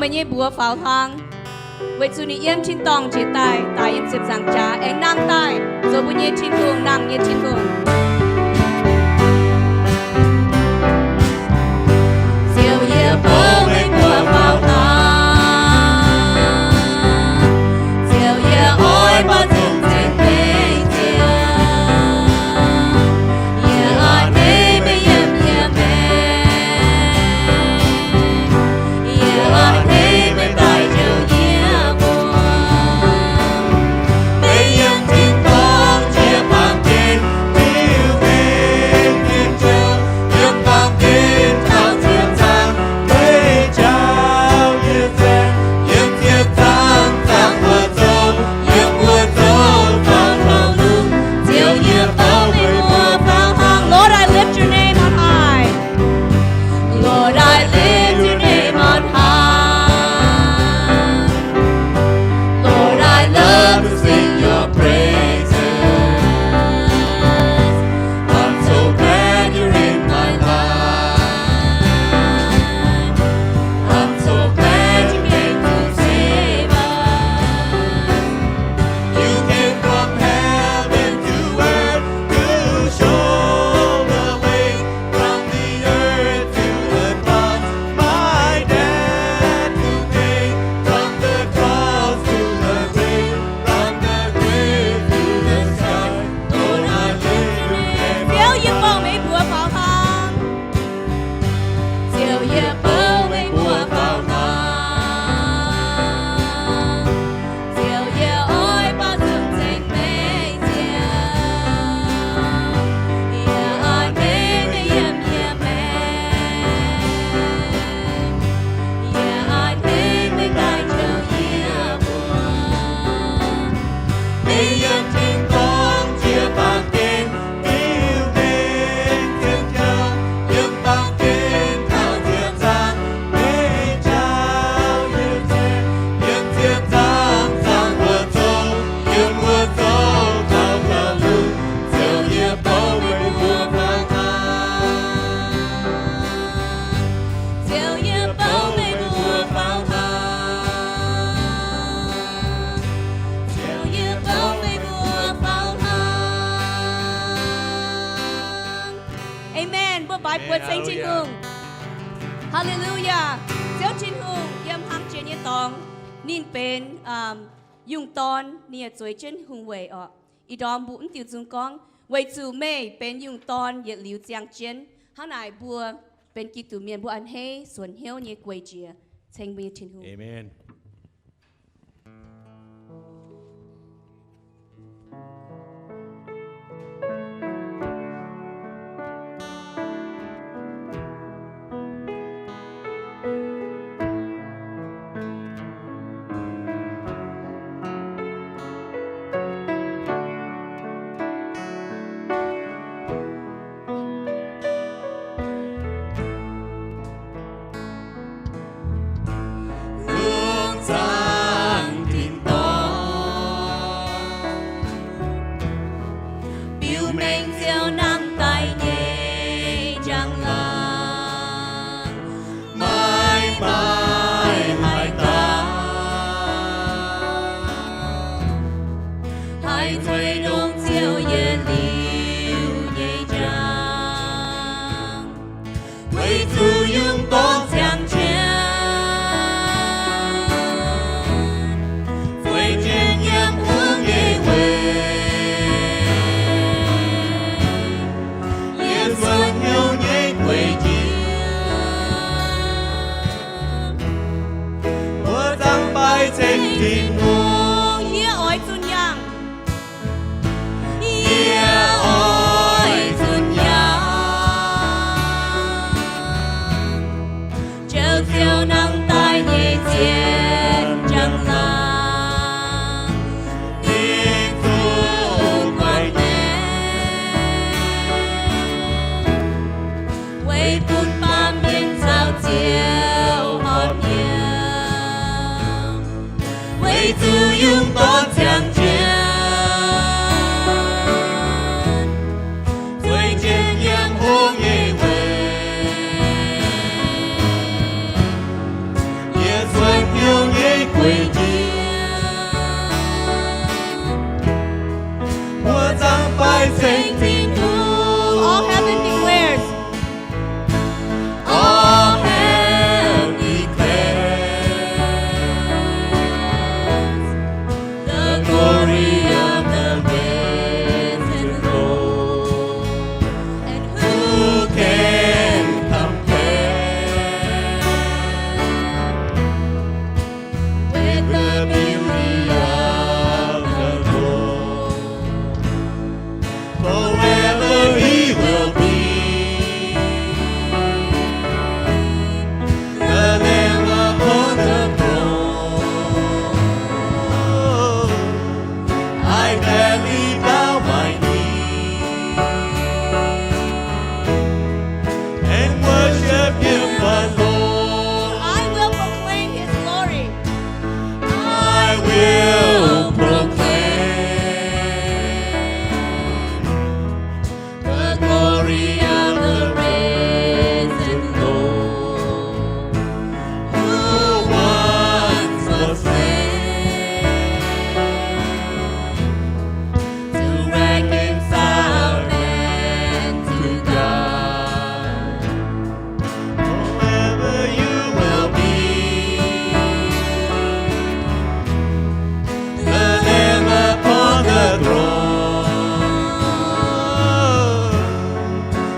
nyei mbuox faaux hlang, weic zuqc ninh yiem tin-dorngh njiec daaih, daaih yiem ziepc nzaangc jaax aengx nangh daaih zoux mbuo nyei Tin-Hungh, nangh nyei Tin-Hungh. Ziouv, yie bouv meih mbuo faaux hlang. Ziouv, yie oix baac zunc ceng meih Ziouv. Yie a'hneiv meih yiem yie maengc. Yie a'hneiv meih daaih njoux yie mbuo. Meih yiem tin-dorngh jiex baamh gen, diuh mengh mienh jouh, yiem baamh gen taux ziepc nzaangc, meih njaaux yie nzaeng, yiem ziepc nzaangc zaangc wuov zoux, yiem wuov zoux faaux taux lungh. Ziouv, yie bouv meih mbuo faaux hlang. Lord, I lift your name on high. Lord, I lift your name on high. Lord, I love to sing your praises. I'm so glad you're in my life. I'm so glad you came to save us. You came from heaven to earth to show the way. From the earth to the cross, my debt to pay. From the cross to the grave, from the grave to the sky. Lord, I lift your name. Ziouv, yie bouv meih mbuo faaux hlang. Ziouv, yie bouv meih mbuo faaux hlang. Ziouv, yie oix baac zunc ceng meih Ziouv. Yie a'hneiv meih yiem yie maengc. Yie a'hneiv meih daaih njoux yie mbuo. Meih yiem tin-dorngh jiex baamh gen, diuh mengh mienh jouh, yiem baamh gen taux ziepc nzaangc, meih njaaux yie nzaeng, yiem ziepc nzaangc zaangc wuov zoux, yiem wuov zoux taux taux lungh. Ziouv, yie bouv meih mbuo faaux hlang. Ziouv, yie bouv meih mbuo faaux hlang. Ziouv, yie bouv meih mbuo faaux hlang. Amen. Mbuo baaix buoz ceng Tin-Hungh. Haleluyaa. Ziouv Tin-Hungh yiem hlang jiex nyei dorngx, ninh benx, um, yungh dorn, ninh yaac zueiz jienv hungh weic orqc. Ih ndorm mbuo mv diuh nzung gorngv, weic zuqc meih benx yungh dorn yietc liuz ziangh jienv. Hnangv naaic mbuo benx Giduc mienh mbuo a'hneiv suonc hnyouv nyei gueic jiex ceng mbuo nyei Tin-Hungh. Amen. Lungh zaangc tin-dorngh, biux mengh Ziouv nangh daaih nyei njang-laangc, maiv maaih haaix dauh haih zueiz ndongc Ziouv yietc liuz nyei njang. Weic zuqc yungh dorn ziangh jienv, zueiz jienv yiem wuov nyei weic. of the risen Lord, who once was slain to reconcile man to God. Forever you will be the Lamb upon the throne.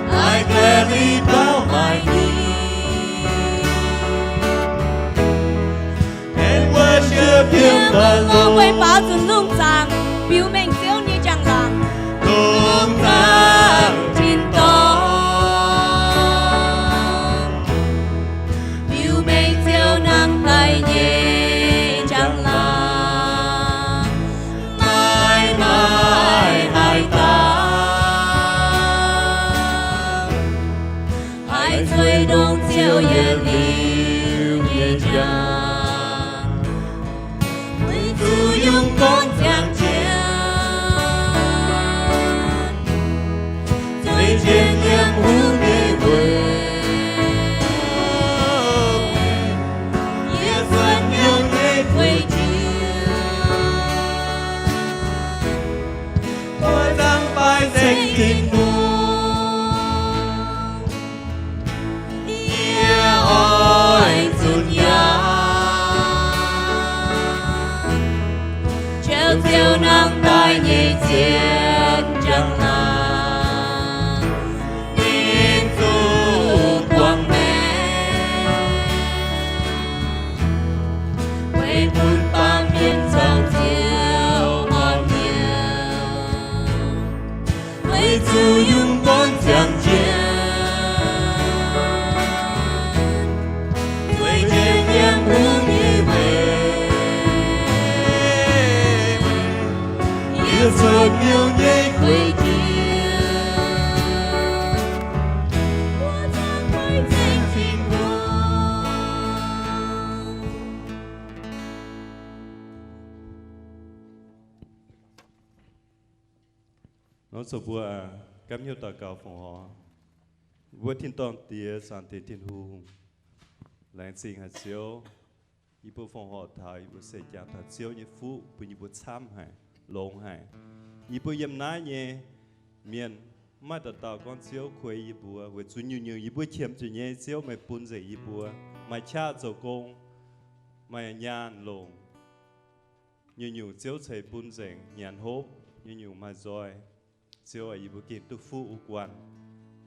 I gladly bow my knee and worship Him alone. Weic baaux zuqc lungh zaangc biux mengh Ziouv nyei njang-laangc. Lungh zaangc tin-dorngh biux mengh Ziouv nangh daaih nyei njang-laangc, maiv maaih haaix dauh haih zueiz ndongc Ziouv yietc liuz nyei njang. Weic zuqc yungz gorngv ziangx jienv, zueiz jienv yiem hungh nyei weic, yie cuotv hnyouv nyei guei jiex, mbuo zaangc Baamh Mienh Tin-Hungh. Yie oix zunc yaangh Ziouv, Ziouv nangh daaih nyei zien njang-laangc, ninh zuqc buangh maengc, weic bun baamh mienh caux Ziouv orn hnyouv. Weic zuqc yungz gorngv ziangx jienv, zueiz jienv yiem hungh nyei weic, yie cuotv hnyouv nyei guei jiex, mbuo zaangc Baamh Mienh Tin-Hungh. Nor, zoux mbuo gapv hnyouv daux gaux fongc horc. Mbuo tin-dorngh Diex, Zaangc Diex Tin-Hungh, laengz zingh haic Ziouv, yie mbuo fongc horc taux yie mbuo se jangx taux Ziouv nyei fuqv bun yie mbuo camv haic, longx haic. Yie mbuo yiem naaiv nyei mienh, maiv dauh dauh gorngv Ziouv kuei yie mbuo, weic zuqc nyungc-nyungc yie mbuo qiemx zuqc nyei, Ziouv meih bun nzengc yie mbuo. Maaih qaqv zoux gong, maaih nyaanh longc, nyungc-nyungc Ziouv ceix bun nzengc, nyanc hopv, nyungc-nyungc maaih nzoih. Ziouv aac, yie mbuo gengh duqv fuqv wuov guanh,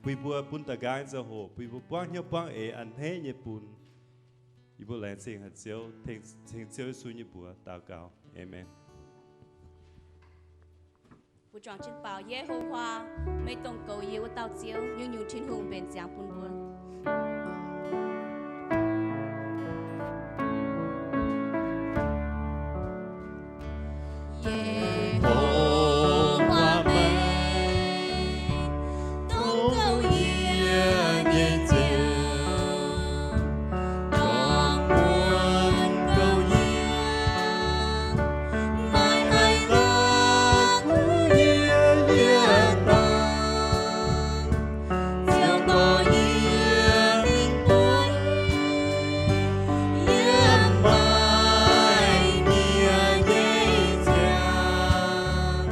bun yie mbuo bun da'nqaang ziangh hoc, bun yie mbuo buangv hnyouv buangv eix a'hneiv nyei bun. Yie mbuo laengz zingh haic Ziouv, tengx Ziouv Yesu nyei mbuox daux gaux. Aamen. Mbuo juangc jienv baaux. Ye^ho^waa, meih dongh goux yie wuov dauh Ziouv, nyungc-nyungc Tin-Hungh mbenc ziangx bun mbuo. Ye^ho^waa, meih dongh goux yie nyei Ziouv, dongh muonz goux yie, maiv haih lorz kuv yie yietc dangh. Ziouv dorh yie mingh bueix yiem maaih nie nyei ziangh,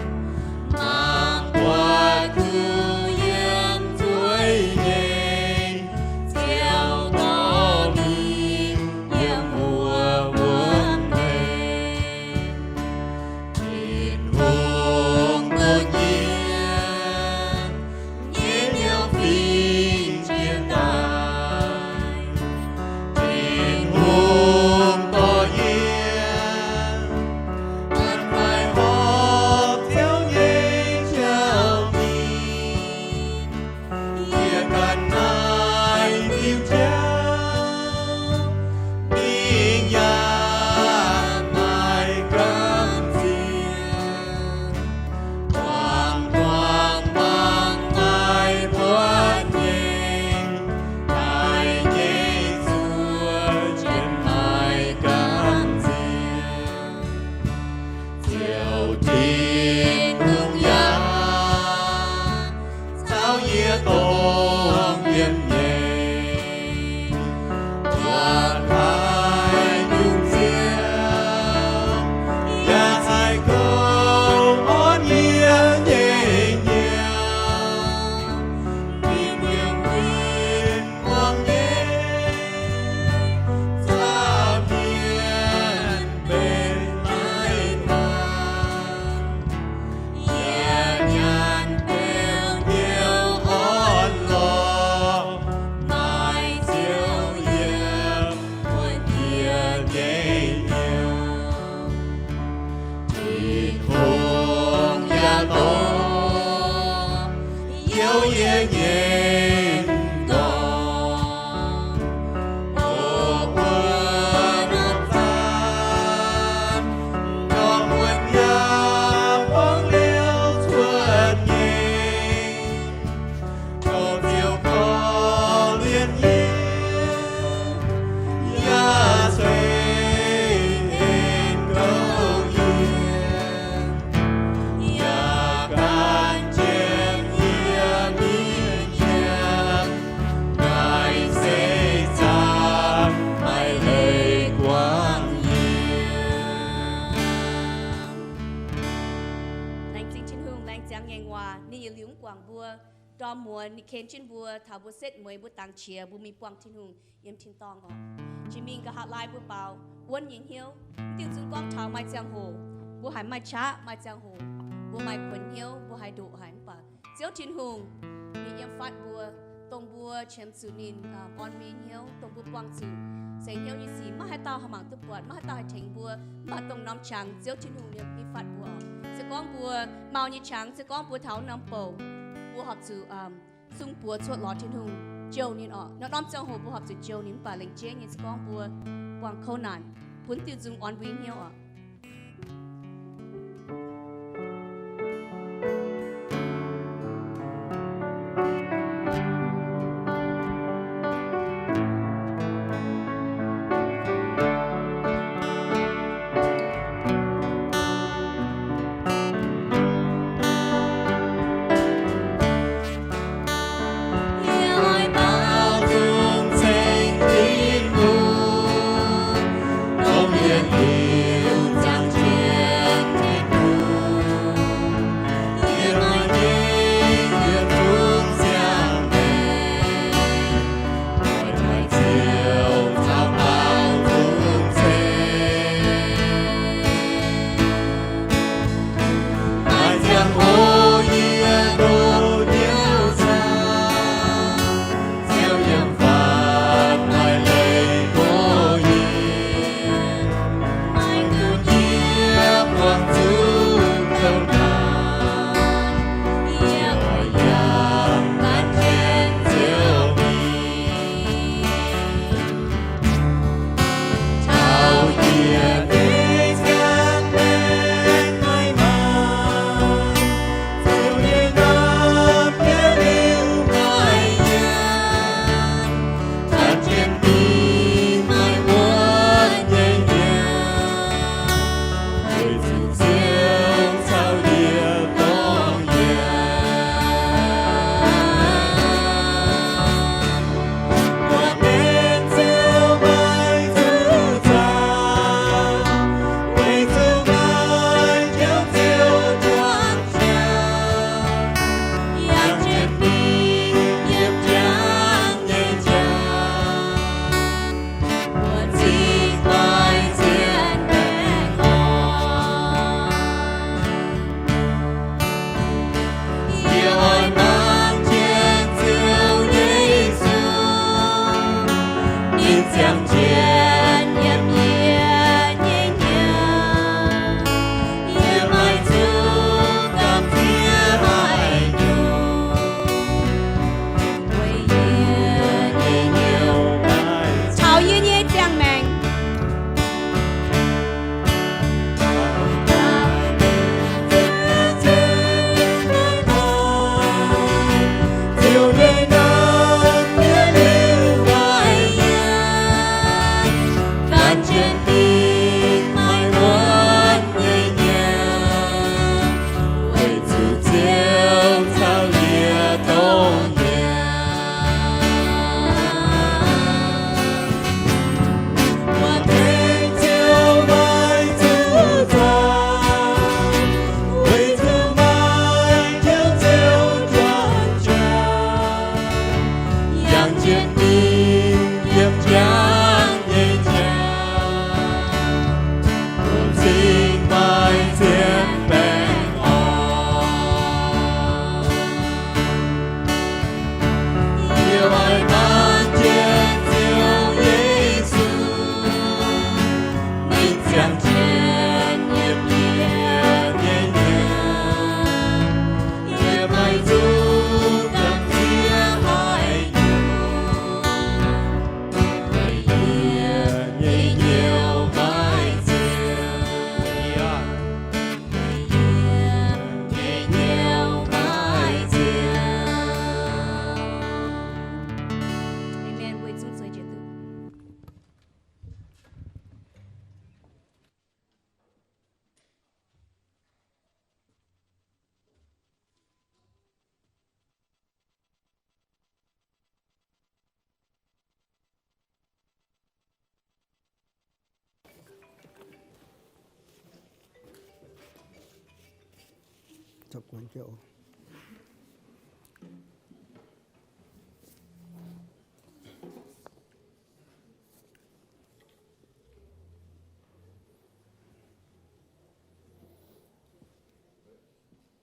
mangc buatc kuv yiem zueiz nyei. Ziouv dorh mingh yiem wuov wuom hlen. Tin-Hungh bun yie nyei hnyouv fingx jiex daaih. Tin-Hungh dorh yie a'hneiv horpc Ziouv nyei jauv-inh. Yie ganh naaiv diuh jauv mingh yaac maaih gamh nziex. Buangh buangh mangc maaih buonv nyei, daaih nyei zuov jienv maaih gamh nziex. Ziouv Tin-Hungh yaac caux yie dongh yiem nyei, buatc haaix nyungc nziaamv yaac haih kouv orn yie nyei hnyouv. Mingh yiem wuic muangx nyei zaah mienh benx naaiv nor. Yie nyanc beuv hnyouv orn lorqc, maaih Ziouv yiem wuonx yie nyei hnyouv. Tin-Hungh yaac dongh Ziouv yie nyei m'nqorngv. O wuov norm zaanv, m'nqorngv wuonx yaac buangv liouh cuotv nyei. Dongh Ziouv korv-lienh yie, yaac ceix en gouv yie, yaac gan jienv yie mingh nyanc naaiv seix zaangc, maaih leiz guangc yie. Laengz zingh Tin-Hungh, laengz ziangx ngaengc waac ninh yietc liuz mv guangc mbuo. Ndorm muonz ninh ken jienv mbuo, taux mbuo setv mueiz, mbuo dangx qiex, mbuo mingh buangh Tin-Hungh yiem tin-dorngh oc. Jiex mingh nqa'haav laai mbuo baaux wuonv nyei hnyouv. Mv diuh nzung gorngv taux maaih ziangh hoc mbuo haiz maaih qaqv, maaih ziangh hoc mbuo maaih kuonx hnyouv, mbuo haiz ndoqc haic, mv baac Ziouv Tin-Hungh ninh yiem fatv mbuo, dongh mbuo qiemx zuqc ninh orn mbuo nyei hnyouv, dongh mbuo buangh zuqc seix hnyouv nyei sic. Maiv haaix dauh haih mangc duqv buatc, maiv haaix dauh haih tengx mbuo, mv baac dongh norm qangx Ziouv Tin-Hungh ninh yiem fatv mbuo oc. Se gorngv mbuo mau nyei qangx, se gorngv mbuo taux norm bouc, mbuo horpc zuqc sung buoz cuotv lorz Tin-Hungh, jouh ninh oc. Norm-norm ziangh hoc mbuo horpc zuqc jouh ninh, mv baac lengc jeiv nyei se gorngv mbuo buangh kouv naanc, bun diuh nzung orn mbuo nyei hnyouv oc. Yie oix baaux nzung ceng Tin-Hungh, dongh mienh liuz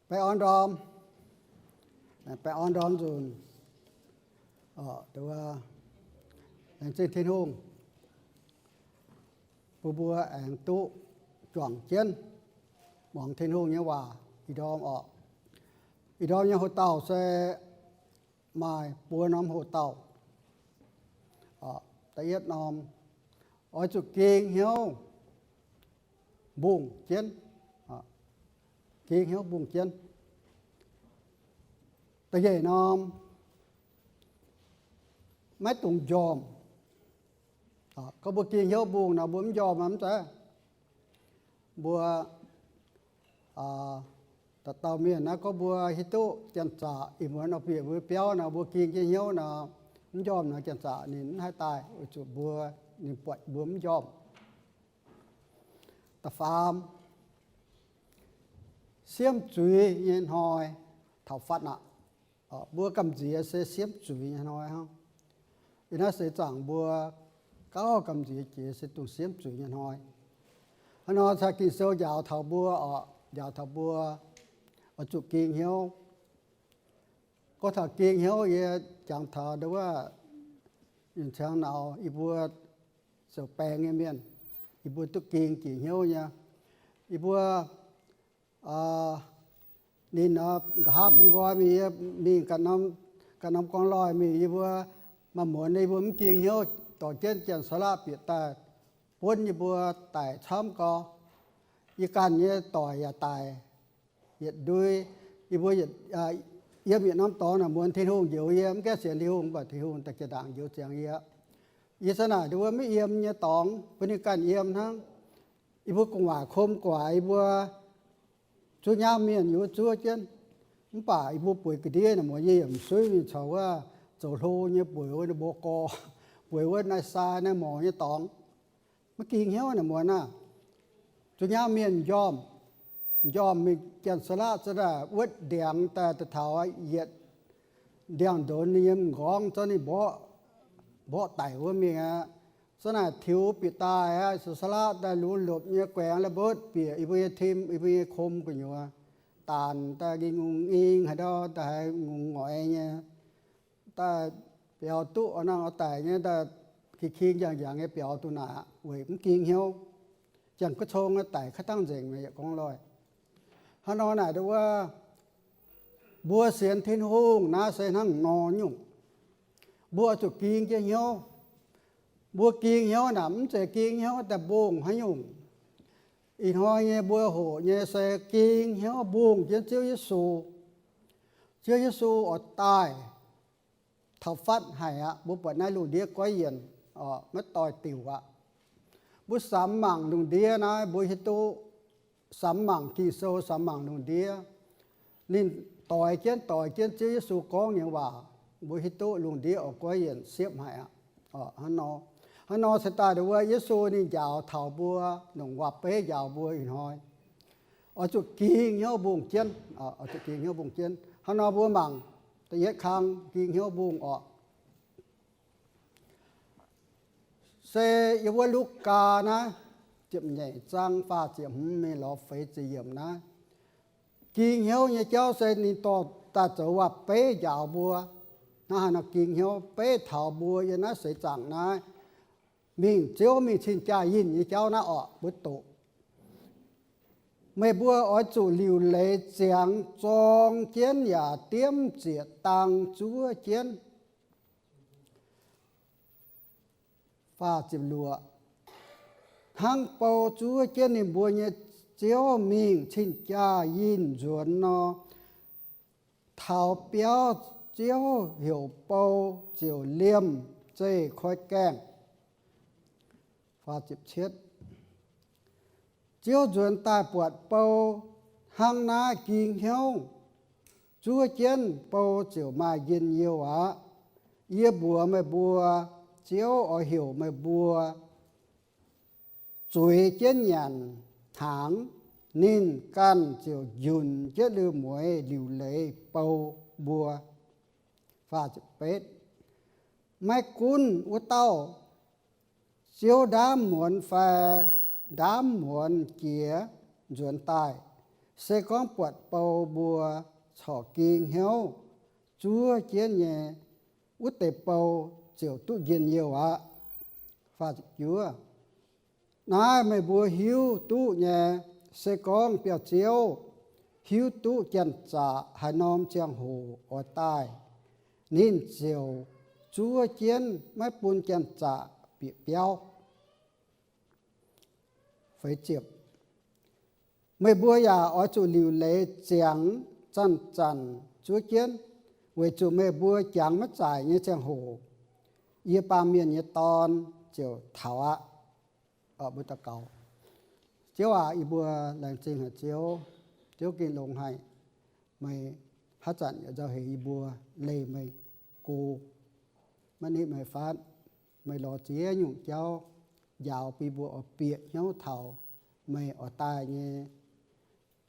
Baengh orn ndorm, baengh orn ndorm nzunc, laengz zingh Tin-Hungh bun mbuo aengx duqv juangc jienv muangx Tin-Hungh nyei waac ih ndorm oc. Ih ndorm nyei hoc-dauh se maaih buo norm hoc-dauh. Da'yietv norm, oix zuqc ging hnyouv mbungh jienv. Ging hnyouv mbungh jienv. Da'nyeic norm, maiv dungx njormh. Gorngv mbuo ging hnyouv mbungh nor, mbuo mv njormh mv zeiz. Mbuo dauh dauh mienh naaiv, gorngv mbuo hiuv duqv janx-zaqc ih muonz oix bieqc mbuo biauv nor, mbuo ging jienv hnyouv nor, mv njormh nor, janx-zaqc ninh mv haih daaih, weic zuqc mbuo, ninh buatc mbuo mv njormh. Da'faam, siemv zuiz nyei hnoi taux fatv aqv. Mbuo gamh nziex se siemv zuiz nyei hnoi hnangv. Yie naaiv seix zaangc mbuo gauh gamh nziex jiex se dongh siemv zuiz nyei hnoi. Hnangv nor caux Ging-Sou njaaux taux mbuo oc, njaaux taux mbuo oix zuqc ging hnyouv. Gorngv taux ging hnyouv, yie jangx taux ndau wuov, yie ziangx nauz yie mbuo zoux baeng nyei mienh, yie mbuo duqv ging jiex hnyouv nyei. Yie mbuo ninh nqa'haav bun nqoi mingh, yie mingh ganh norm gorngv loih mingh, yie mbuo maaih muonz yie mbuo mv ging hnyouv, dorh jienv janx-saqlaqv bieqc daaih buonv yie mbuo daic camv gau. Yie ganh nyei doic yaac daic yietc ndui. Yie mbuo yiem yietc norm dorngx naaic muonz Tin-Hungh njoux yie, mv gaengh sienx Tin-Hungh, mv baac Tin-Hungh daaih jiex ndaangc njoux ziangx yie. Yie za'naaic ndau wuov maiv yiem nyei dorngx bun ninh ganh yiem hnangv. Yie mbuo gu'nguaaic kom guaax, yie mbuo zuov nyaamv mienh yie mbuo zuov jienv. Mv baac yie mbuo bueix ga'ndiev naaic muonz yie yaac m'suiv mingh caux wuov zoux hlo nyei bueix wuov ninh mbuo gorx, bueix wuov naaiv sai naaiv morc nyei dorngx. Maiv ging hnyouv naaic muonz aah, zuov nyaamv mienh m'njormh, m'njormh mingh janx-saqlaqv za'naaic wuotv ndiangx daaih taux yietc ndiangx-ndonx ninh nyei m'nqorngv zorqv ninh mborqv, mborqv daic wuov mingh aqv. Za'naaic tiux bieqc daaih aqv, saqlaqv daaih lungx lopc nyei guaengx la'mbotv bieqc yie mbuo nyei tim, yie mbuo nyei kom gu'nyuoz, daanc daaih ging ngungh nging haaix ndau daaih haiz ngungh ngoix nyei. Daaih biaux duqv oix nangh oix daic nyei, daaih king-king njang-njang nyei biaux duqv naaic aqv, weic mv ging hnyouv. Janx-guoqv cong daic kaav dangh nzengc, yietc gorngv loih. Hnangv nor naaic ndau wuov, mbuo sienx Tin-Hungh naaiv se hnangv nor nyungc. Mbuo oix zuqc ging jienv hnyouv. Mbuo ging hnyouv naaic mv zeiz ging hnyouv daaih mbungh haaix nyungc. Ih hnoi nyei mbuo hoqc nyei se ging hnyouv mbungh jienv Ziouv Yesu. Ziouv Yesu oix daaih taux fatv haic aqv. Mbuo buatc naaiv lungh ndiev goiv yienc, maiv doix-diuc aqv. Mbuo samx mangc lungh ndiev naaiv, mbuo hiuv duqv samx mangc Ging-Sou, samx mangc lungh ndiev. Ninh doix jienv, doix jienv Ziouv Yesu gorngv nyei waac, mbuo hiuv duqv lungh ndiev oix goiv yienc siepv haic aqv. Hnangv nor, hnangv nor se daaih ndau wuov Yesu ninh njaaux taux mbuo, longc waac-beiv njaaux mbuo ih hnoi. Oix zuqc ging hnyouv mbungh jienv, oix zuqc ging hnyouv mbungh jienv. Hnangv nor mbuo mangc da'yietv kang ging hnyouv mbungh orqc. Se yiem wuov Lugaa naaiv ziepc nyeic zaang faah ziepc hmz mingh lorz feix ziepc yiemc naaiv. Ging hnyouv nyei jauv se ninh dorh daaih zoux waac-beiv njaaux mbuo. Hnangv haaix nor ging hnyouv? Beiv taux mbuo yiem naaiv seix zaangc naaiv mingh, Ziouv mingh cing-jaa yinh nyei jauv naaiv orqc, mbuo doqc, meih mbuo oix zuqc liuc leiz ziangx zorng jienv yaac diemv ziec dang zuov jienv. Hnangv bou zuov jienv ninh mbuo nyei ziouv mingh cing-jaa yinh nzuonx nor, taux biauv ziouv heuc bou ziouc liemh zeih koi gaengh. Ziouv nzuonx daaih buatc bou hnangv naaiv ging hnyouv, zuov jienv bou ziouc maaih njien-youh aqv. Yie mbuox meih mbuo, Ziouv oix heuc meih mbuo zueiz jienv nyanc hnaangx, Ninh ganh ziouc njunc jienv lui-mueiz liuc leiz bou mbuo. Maiv gunv wuov dauh Ziouv ndaamv muonz fai ndaamv muonz jiex nzuonx daaih, se gorngv buatc bou mbuo corc ging hnyouv zuov jienv nyei, wuov deix bou ziouc duqv njien-youh aqv. Naaiv meih mbuo hiuv duqv nyei, se gorngv biauv-ziouv hiuv duqv janx-zaqc haaix norm ziangh hoc oix daaih, ninh ziouc zuov jienv maiv bun janx-zaqc bieqc biauv. Meih mbuo yaac oix zuqc liuc leiz ziangx zanc-zanc zuov jienv, weic zuqc meih mbuo jangx maiv zaaic nyei ziangh hoc, yie, Baamh Mienh nyei Dorn, ziouc taux aqv. Mbuo daux gaux. Ziouv aac, yie mbuo laengz zingh haic Ziouv. Ziouv gengh longx haic. Meih haaix zanc yaac nzauh heix yie mbuo, leih meih go, maiv nitv meih fatv. Meih lorz ziex nyungc jauv njaaux bun yie mbuo oix bieqc hnyouv taux meih oix daaih nyei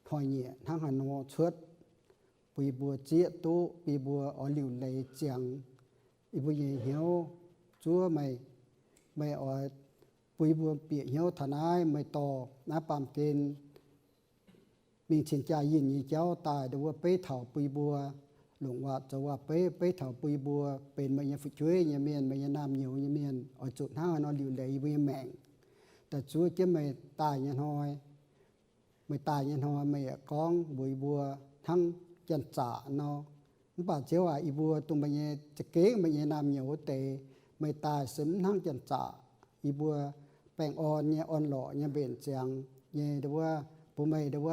hnoi-nyieqc hnangv haaix nor cuotv, bun yie mbuo zieqv duqv, bun yie mbuo oix liuc leiz ziangx yie mbuo nyei hnyouv zuov meih. Meih oix bun yie mbuo bieqc hnyouv taux naaiv meih dorh naaiv baamh gen mingh cing-jaa yinh nyei jauv daaih, nduov beiv taux bun yie mbuo longc waac zoux waac-beiv, beiv taux bun yie mbuo benx meih nyei fu'jueiv nyei mienh, meih nyei naamh nyouz nyei mienh, oix zuqc hnangv haaix nor liuc leiz yie mbuo nyei maengc daaih zuov jienv meih daaih nyei hnoi. Meih daaih nyei hnoi meih yaac gorngv mbuox yie mbuo hnangv janx-zaqc nor. Mv baac Ziouv aac, yie mbuo dongh meih nyei za'gengh meih nyei naamh nyouz wuov deix, meih daaih se mv hnangv janx-zaqc. Yie mbuo baengh orn nyei, orn-lorqc nyei, mbenc ziangx nyei, nduov bun meih nduov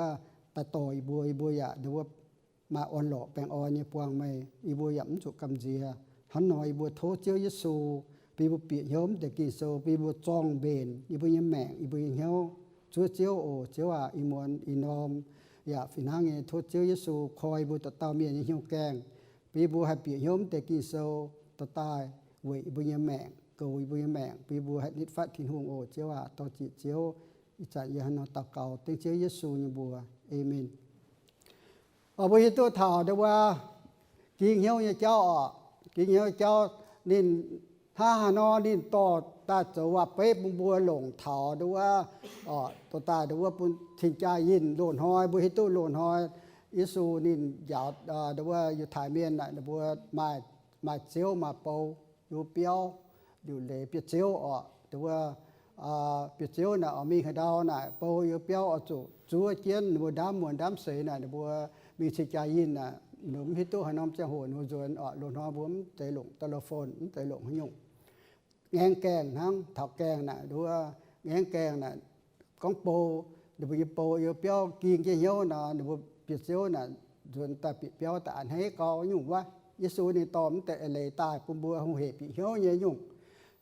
daaih dorh yie mbuo, yie mbuo yaac nduov maaih orn-lorqc baengh orn nyei buangh meih, yie mbuo yaac mv zuqc gamh nziex. Hnangv nor yie mbuo tov Ziouv Yesu bun yie mbuo bieqc hnyouv mv deix Ging-Sou, bun yie mbuo zorng-mbenc yie mbuo nyei maengc, yie mbuo nyei hnyouv. Zuov Ziouv oc. Ziouv aac, ih muonz ih norm yaac fih hnangv nyei tov Ziouv Yesu koi yie mbuo dauh dauh mienh nyei hnyouv gaengh, bun yie mbuo haih bieqc hnyouv mv deix Ging-Sou dorh daaih weic yie mbuo nyei maengc, goux yie mbuo nyei maengc, bun yie mbuo haih nitv fatv Tin-Hungh oc. Ziouv aac, dorh ziec Ziouv. Ih zanc yie hnangv nor daux gaux dengv Ziouv Yesu nyei mbuox. Aamen. Oc, mbuo hiuv duqv taux nduov ging hnyouv nyei jauv oc. Ging hnyouv jauv ninh hnangv haaix nor ninh dorh daaih zoux waac-beiv bun mbuo longc taux nduov, dorh daaih nduov bun cing-jaa yinh loz-hnoi. Mbuo hiuv duqv loz-hnoi Yesu ninh njaaux nduov Yiutai Mienh naaic ninh mbuo maaih, maaih ziouv maaih bou, yiem biauv, liuc leiz biauv-ziouv oc. Nduov biauv-ziouv naaic oix mingh haaix ndau naaic bou yiem biauv oix zuqc zuov jienv ninh mbuo ndaamv muonz ndaamv seix naaic ninh mbuo mingh cing-jaa yinh naaic, ninh mbuo mv hiuv duqv haaix norm ziangh hoc ninh mbuo nzuonx oc. Loz-hnoi mbuo mv deix longc telephone, mv deix longc haaix nyungc. Ngaengv gaengh hnangv taux gaengh naaic nduov, ngaengv gaengh naaic gorngv bou, ninh mbuo nyei bou yiem biauv ging jienv hnyouv nor, ninh mbuo biauv-ziouv naaic nzuonx daaih bieqc biauv daaih a'hneiv gau nyungc wuov. Yesu ninh dorh mv deix eix leiz daaih bun mbuo hungh hec bieqc hnyouv nyei nyungc.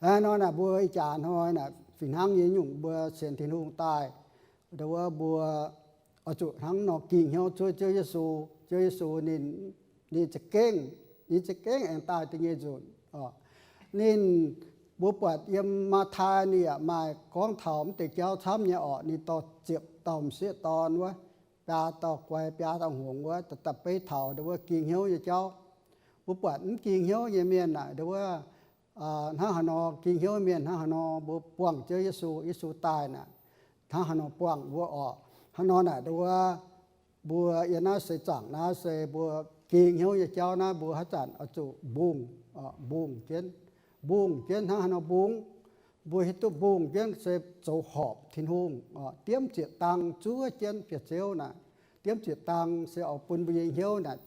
Hnangv nor naaic mbuo ih jaax hnoi naaic fih hnangv nyei nyungc mbuo sienx Tin-Hungh daaih, nduov mbuo oix zuqc hnangv nor ging hnyouv zuov Ziouv Yesu. Ziouv Yesu ninh, ninh za'gengh, ninh za'gengh aengx daaih da'nyeic nzunc. Ninh, mbuo buatc yiem Matv^tai ninh yaac maaih gorngv taux mv deix jauv camv nyei oc. Ninh dorh ziepc dauh m'sieqv dorn wuov, biaa dauh guai biaa dauh hngongx wuov, daaih beiv taux nduov ging hnyouv nyei jauv. Mbuo buatc mv ging hnyouv nyei mienh naaic nduov hnangv haaix nor, ging hnyouv mienh hnangv haaix nor, mbuo buangh Ziouv Yesu, Yesu daaih naaic hnangv haaix nor buangh mbuo oc. Hnangv nor naaic nduov mbuo yiem naaiv seix zaangc naaiv se mbuo ging hnyouv nyei jauv naaiv mbuo haaix zanc oix zuqc mbungh, mbungh jienv, mbungh jienv hnangv haaix nor mbungh. Mbuo hiuv duqv mbungh jienv se zoux horpc Tin-Hungh, diemv ziepc dang zuov jienv biauv-ziouv naaic. Diemv ziepc dang se oix bun mbuo nyei hnyouv naaic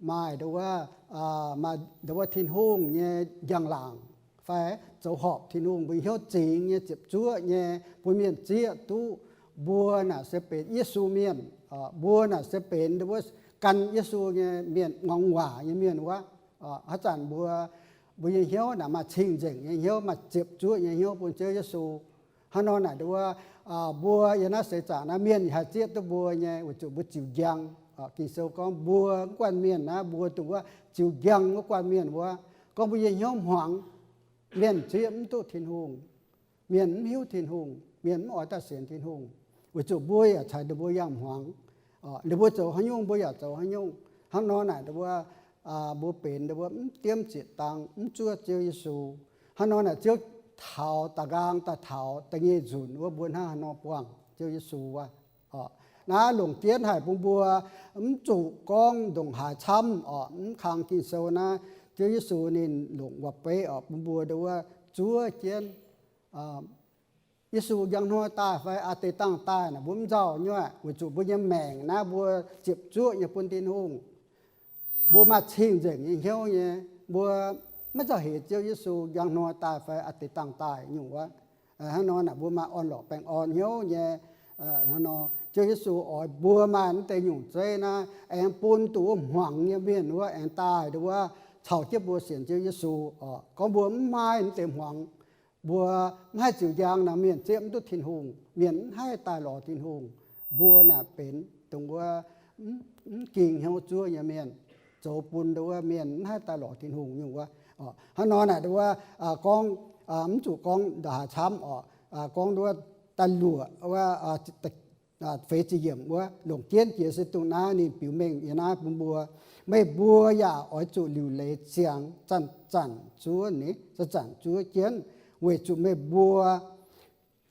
maaih nduov, maaih nduov Tin-Hungh nyei njang-laangc fai zoux horpc Tin-Hungh, mbuo hnyouv zingx nyei, ziepc zuoqv nyei, bun mienh zieqv duqv mbuo naaic se benx Yesu mienh, mbuo naaic se benx nduov gan Yesu nyei mienh, ngongc waac nyei mienh wuov. Haaix zanc mbuo, mbuo nyei hnyouv naaic maaih cing-nzengc nyei hnyouv, maaih ziepc zuoqv nyei hnyouv bun Ziouv Yesu. Hnangv nor naaic nduov, mbuo yiem naaiv seix zaangc naaiv mienh haih zieqv duqv mbuo nyei, weic zuqc mbuo ziux njang. Ging-Sou gorngv mbuo mv guanh mienh naaiv, mbuo dongh wuov ziux njang wuov guanh mienh wuov. Gorngv mbuo nyei hnyouv hmuangx, mienh zieqv mv duqv Tin-Hungh, mienh mv hiuv Tin-Hungh, mienh mv oix daaih sienx Tin-Hungh. Weic zuqc mbuo yaac caux ninh mbuo yangh hmuangx. Ninh mbuo zoux haaix nyungc, mbuo yaac zoux haaix nyungc. Hnangv nor naaic, mbuo, mbuo benx mbuo mv diemv zieqc dang, mv zuov Ziouv Yesu. Hnangv nor naaic, Ziouv taux da'nqaang daaih, taux da'nyeic nzunc wuov, mbuo hnangv haaix nor buangh Ziouv Yesu wuov. Naaiv longc jienv haic bun mbuo mv zuqc gorngv ndongc haaix camv oc. Mv kang Ging-Sou naaiv, Ziouv Yesu ninh longc waac-beiv oc, bun mbuo nduov zuov jienv Yesu njang hnoi daaih fai aa deix dangh daaih naaic, mbuo mv nzauh nyuoqc, weic zuqc mbuo nyei maengc naaiv mbuo ziepc zuoqv nyei bun Tin-Hungh. Mbuo maaih cing-nzengc nyei hnyouv nyei, mbuo maiv nzauh heix Ziouv Yesu njang hnoi daaih fai aa deix dangh daaih nyungc wuov. Hnangv nor naaic, mbuo maaih orn-lorqc baengh orn hnyouv nyei. Hnangv nor, Ziouv Yesu oix mbuo maaih mv deix nyungc zeiv naaiv aengx bun duqv wuov hmuangx nyei mienh wuov aengx daaih nduov caux jienv mbuo sienx Ziouv Yesu oc. Gorngv mbuo mv maaih mv deix hmuangx, mbuo mv haih ziux njang nor, mienh zieqv mv duqv Tin-Hungh, mienh mv haih daaih lorz Tin-Hungh. Mbuo naaic benx dongh wuov mv ging hnyouv zuov nyei mienh, zoux bun nduov mienh mv haih daaih lorz Tin-Hungh nyungc wuov. Hnangv nor naaic, nduov gorngv, mv zuqc gorngv ndongc haaix camv oc. Gorngv nduov da'luoqc wuov, feix ziepc yiemc wuov, longc jienv jiex se dongh naaiv ninh biux mengh yiem naaiv bun mbuo, meih mbuo yaac oix zuqc liuc leiz ziangx zanc-zanc zuov ni, zanc-zanc zuov jienv, weic zuqc meih mbuo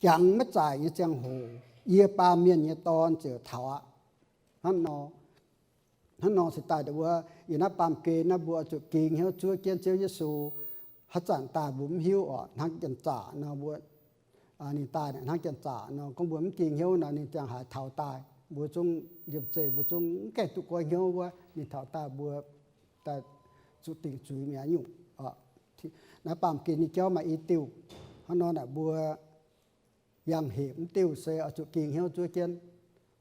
jangx maiv zaaic nyei ziangh hoc, yie, Baamh Mienh nyei Dorn, ziouc taux aqv. Hnangv nor, hnangv nor se daaih nduov, yiem naaiv baamh gen naaiv mbuo oix zuqc ging hnyouv zuov jienv Ziouv Yesu. Haaix zanc daaih mbuo mv hiuv oc. Hnangv janx-zaqc nor, mbuo, ninh daaih hnangv janx-zaqc nor, gorngv mbuo mv ging hnyouv nor, ninh ziangh haaix taux daaih, mbuo zungv liemh zeih mbuo zungv mv gaengh duqv goiv hnyouv wuov. Ninh taux daaih mbuo daaih zuqc dingc zuiz mi'aqv nyungc. Naaiv baamh gen nyei jauv maaih i diuh. Hnangv nor naaic mbuo yangh hepc mv diuh se oix zuqc ging hnyouv zuov jienv.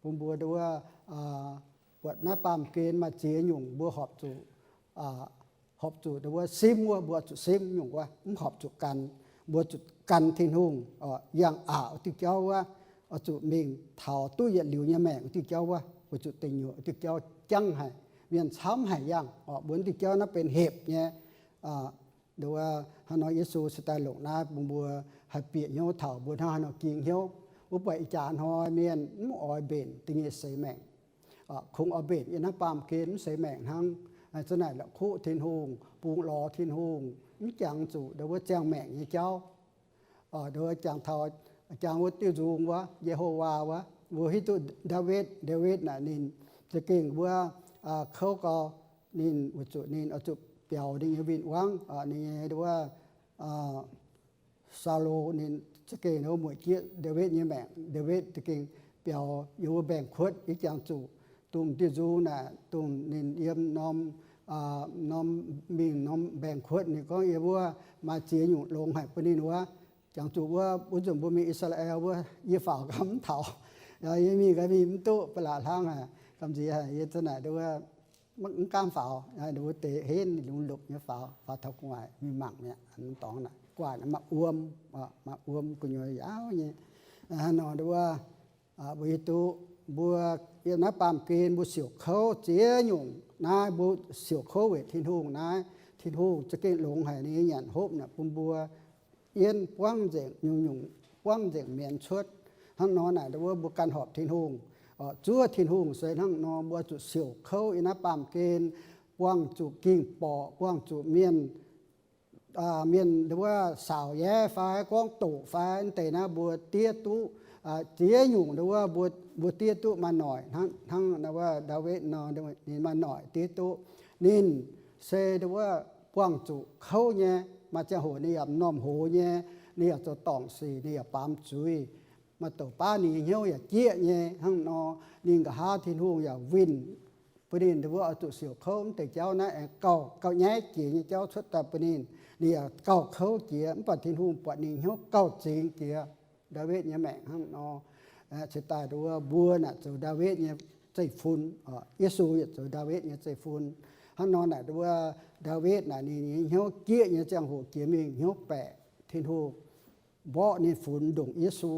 Bun mbuo nduov, buatc naaiv baamh gen maaih ziex nyungc mbuo horpc zuqc, horpc zuqc nduov simv wuov, mbuo oix zuqc simv nyungc wuov, mv horpc zuqc gan. Mbuo zuqc gan Tin-Hungh, yangh aqc wuov diuh jauv wuov, oix zuqc mingh taux duqv yietc liuz nyei maengc wuov diuh jauv wuov, weic zuqc deic nyuoqc wuov diuh jauv jangv haic, mienh camv haic yangh oc. Mbuo wuov diuh jauv naaiv benx hepc nyei. Nduov, hnangv nor Yesu se daaih longc naaiv bun mbuo haih bieqc hnyouv taux mbuo hnangv haaix nor ging hnyouv. Wuov buatc ih jaax hnoi mienh mv oix mbenc da'nyeic seix maengc. Kungx oix mbenc yiem naaiv baamh gen mv seix maengc hnangv. Za'naaic la'kuqv Tin-Hungh, bungx lorz Tin-Hungh, mv jangx zuqc nduov wuov ziangh maengc nyei jauv. Nduov jangx taux, jangx wuov diuh nzung wuov, Ye^ho^waa wuov, mbuo hiuv duqv Ndaawitv, Ndaawitv naaic ninh za'gengh wuov kouv gau, ninh weic zuqc ninh oix zuqc biaux ninh nyei win-wangv, ninh nyei nduov Saulo ninh za'gengh nduov mueic jieqv Ndaawitv nyei maengc. Ndaawitv za'gengh biaux yiem wuov mbaengx-kuotv, yie jangx zuqc dongh diuh nzung naaic, dongh ninh yiem norm, norm, mingh norm mbaengx-kuotv, ninh gorngv yie wuov maaih ziex nyungc longx haic bun ninh wuov. Jangx zuqc wuov, wuov nzunc mbuo mingh I^saa^laa^en wuov, yie faaux gau mv taux. Yie mingh gau mingh mv duqv, ba'laqc hlaang haic, gamh nziex haic, yie za'naaic nduov mv gaamv faaux, wuov deix henv lungz lopc nyei faaux, faaux taux gu'nguaaic mingh mangc mi'aqv, dorngx naaic gu'nguaaic maaih wuom, maaih wuom gu'nyuoz yaauv nyei. Hnangv nor nduov, mbuo hiuv duqv mbuo yiem naaiv baamh gen mbuo siouc kouv ziex nyungc naaiv, mbuo siouc kouv weic Tin-Hungh naaiv, Tin-Hungh za'gengh longx haic ninh nyei nyanc hopv naaic bun mbuo yienv buangv nzengc, nyungc-nyungc buangv nzengc mienz cuotv. Hnangv nor naaic wuov mbuo ganh horpc Tin-Hungh, zuov Tin-Hungh se hnangv nor, mbuo zuqc siouc kouv yiem naaiv baamh gen, buangh zuqc ging-borqc, buangh zuqc mienh, mienh nduov saauc yaac fai gorngv doqc fai mv deix naaiv mbuo diev duqv. Ziex nyungc nduov mbuo diev duqv maaih noic, hnangv wuov Ndaawitv nor, ninh maaih noic diev duqv. Ninh se nduov buangh zuqc kouv nyei, maaih ziangh hoc ninh yaac m'normh hoz nyei, ninh yaac zoux dorngc sic, ninh yaac baamz zuiz, maaih douc baav ninh nyei hnyouv yaac jieqv nyei. Hnangv nor ninh nqa'haav Tin-Hungh yaac winh bun ninh nduov oix zuqc siouc kouv mv deix jauv naaiv aengx gauh, gauh nyaiv jiex nyei jauv cuotv daaih bun ninh. Ninh yaac gauh kouv jiex, mv baac Tin-Hungh buatc ninh hnyouv gauh zingx jiex. Ndaawitv nyei maengc hnangv nor, cingx daaih nduov mbuo naaic zoux Ndaawitv nyei zeiv-fun, Yesu yaac zoux Ndaawitv nyei zeiv-fun. Hnangv nor naaic nduov Ndaawitv naaic ninh nyei hnyouv jieqv nyei ziangh hoc jiex mingh hnyouv baeqc, Tin-Hungh mborqv ninh funx ndongc Yesu